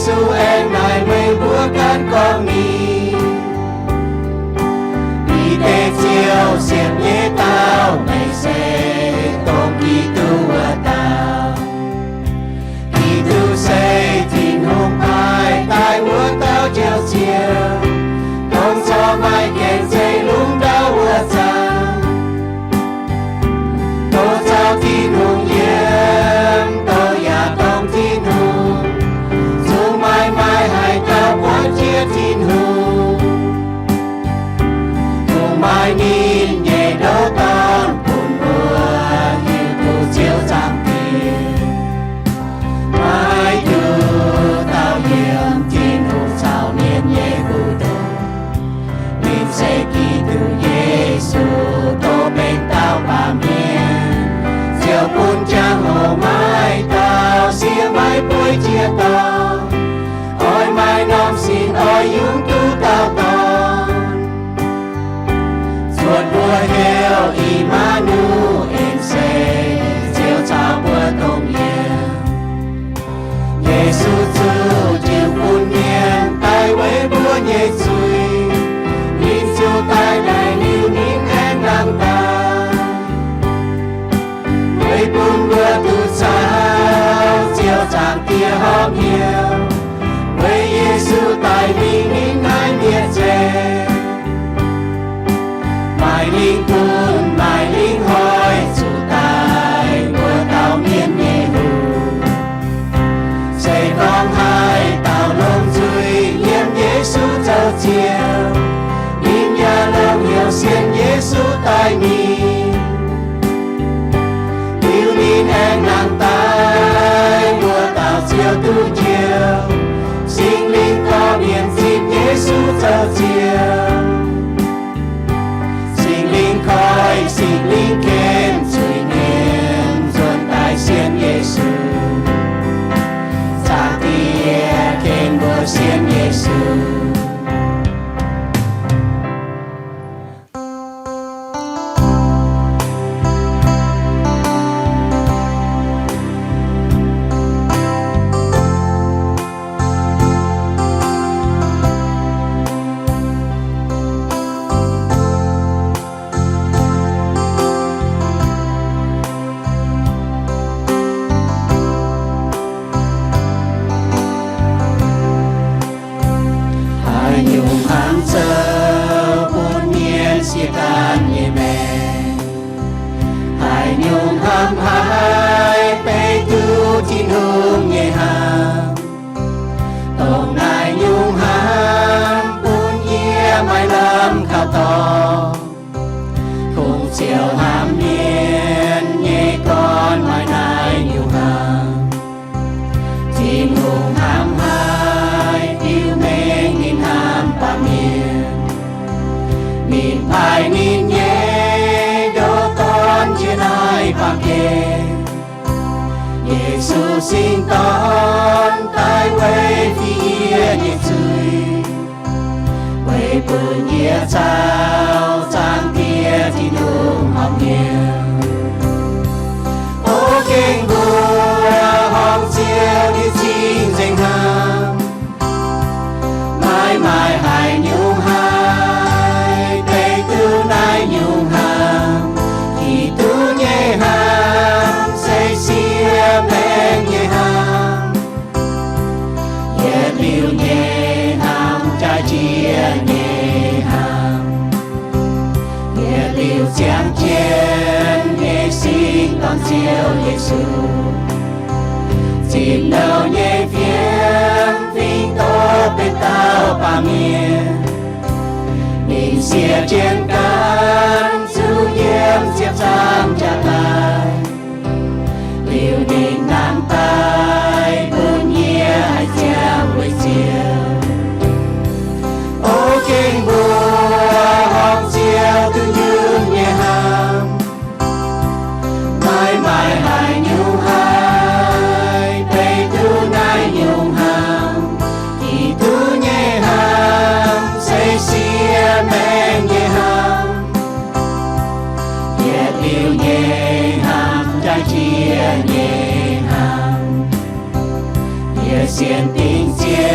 Yesu aengx naaic meih mbuo ganh gorngv ni, Bide Ziouv siepv nyei dauh, meih se dongh Giduc wuov dauh. Giduc se Tin-Hungh paaiv daaih wuov dauh Njoux Ziouv, dongh corc maaih gaengh nzengc lungh ndau wuov zanc, dongh caux Tin-Hungh yiem, dongh yaac dongh Tin-Hungh, zungv maaih, maaih haaix dauh buatc jienv Tin-Hungh? Kungx maaih ninh nyei ndoqv Dorn bun mbuo hiuv duqv Ziouv Zaangc Diex. Maiv duqv dauh yiem Tin-Hungh caux mienh nyei mbu'ndongx. Ninh se Giduc Yesu, tov benx dauh baamh mienh, ziouc bun jangx-hoc maiv dauh siev maiv bueiv jiex dorngx. Oix maaih norm sin oix yungz duqv dauh Dorn, cuotv mbuo heuc I^maa^nu^en, se Ziouv caux mbuo dongh yiem. Yesu zuqc jiu bun mienh daaih weic mbuo nyei zuiz. Ninh ziouc daaih naaic liuz ninh aengx nangh daaih, weic bun mbuo duqv caux Ziouv Zaangc Diex horpc hnyouv. Weic Yesu daic mingh ninh naaiv mienh nzengc, maaih lingh gunv maaih lingh hoic zuqc daaih mbuo dauh mienh nyei hungh. Se gorngv haaix dauh longc nzuih yiem Yesu zoux Ziouv, ninh yaac longc heuc sienx Yesu daic mingh. Liuz ninh aengx nangh daaih, mbuo dauh Ziouv duqv njoux. Singx Lingh dorh mienh zipv Yesu zoux Ziouv. Singx Lingh koiv, Singx Lingh ken zuiz mienh nzuonx daaih sienx Yesu. Zaangc Diex ken mbuo sienx Yesu. Haaix nyungc hnaangx zoux bun mienh siev daan nyei maengc? Haaix nyungc hnaangx haih beiv duqv Tin-Hungh nyei hnaangx? Dongh naaiv nyungc hnaangx bun yie maaih lamh kaux dorngx. Kungx ziouc hnamv mienh nyei gorn maaih naaiv nyungc hnaangx. Tin-Hungh hnamv haic, biux mengh ninh hnamv baamh mienh. Ninh paaiv ninh nyei ndoqv Dorn njiec naaiv baamh gen. Yesu Singx Dorn daaih weic fih yie nyei zuiz, weic bun yie caux Zaangc Diex Tin-Hungh horpc hnyouv. O gengh mbuo horngh Ziouv nyei cing-nzengc hnamv. Maiv maaih haaix nyungc haih beiv duqv naaiv nyungc hnamv. Giduc nyei hnamv se siev maengc nyei hnamv. Yietc liuz nyei hnamv, jaaix jiex nyei hnamv. Yietc liuz ziangh jienv nyei Singx Dorn Ziouv Yesu, zipc nouh nyei fiem fingx doz benx dauh baamh mienh. Ninh siev jienv ganh zuqc yiem ziepc zaangv jaax daaih. Liuz ninh nangh daaih bun yie haih ziangh weic Ziouv. O gengh mbuo horngh Ziouv duqv nyunc nyei hnamv. Maiv maaih haaix nyungc haih beiv duqv naaiv nyungc hnamv. Giduc nyei hnamv se siev maengc nyei hnamv. Yietc liuz nyei hnamv, jaaix jiex nyei hnamv. Yie sienx dingc Ziouv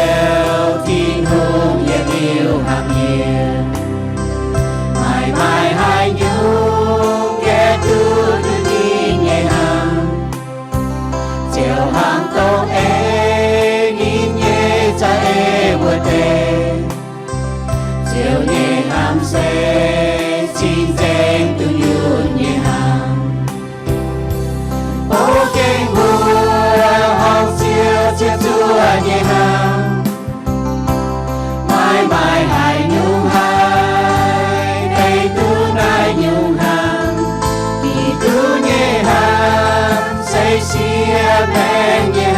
Baeng nyei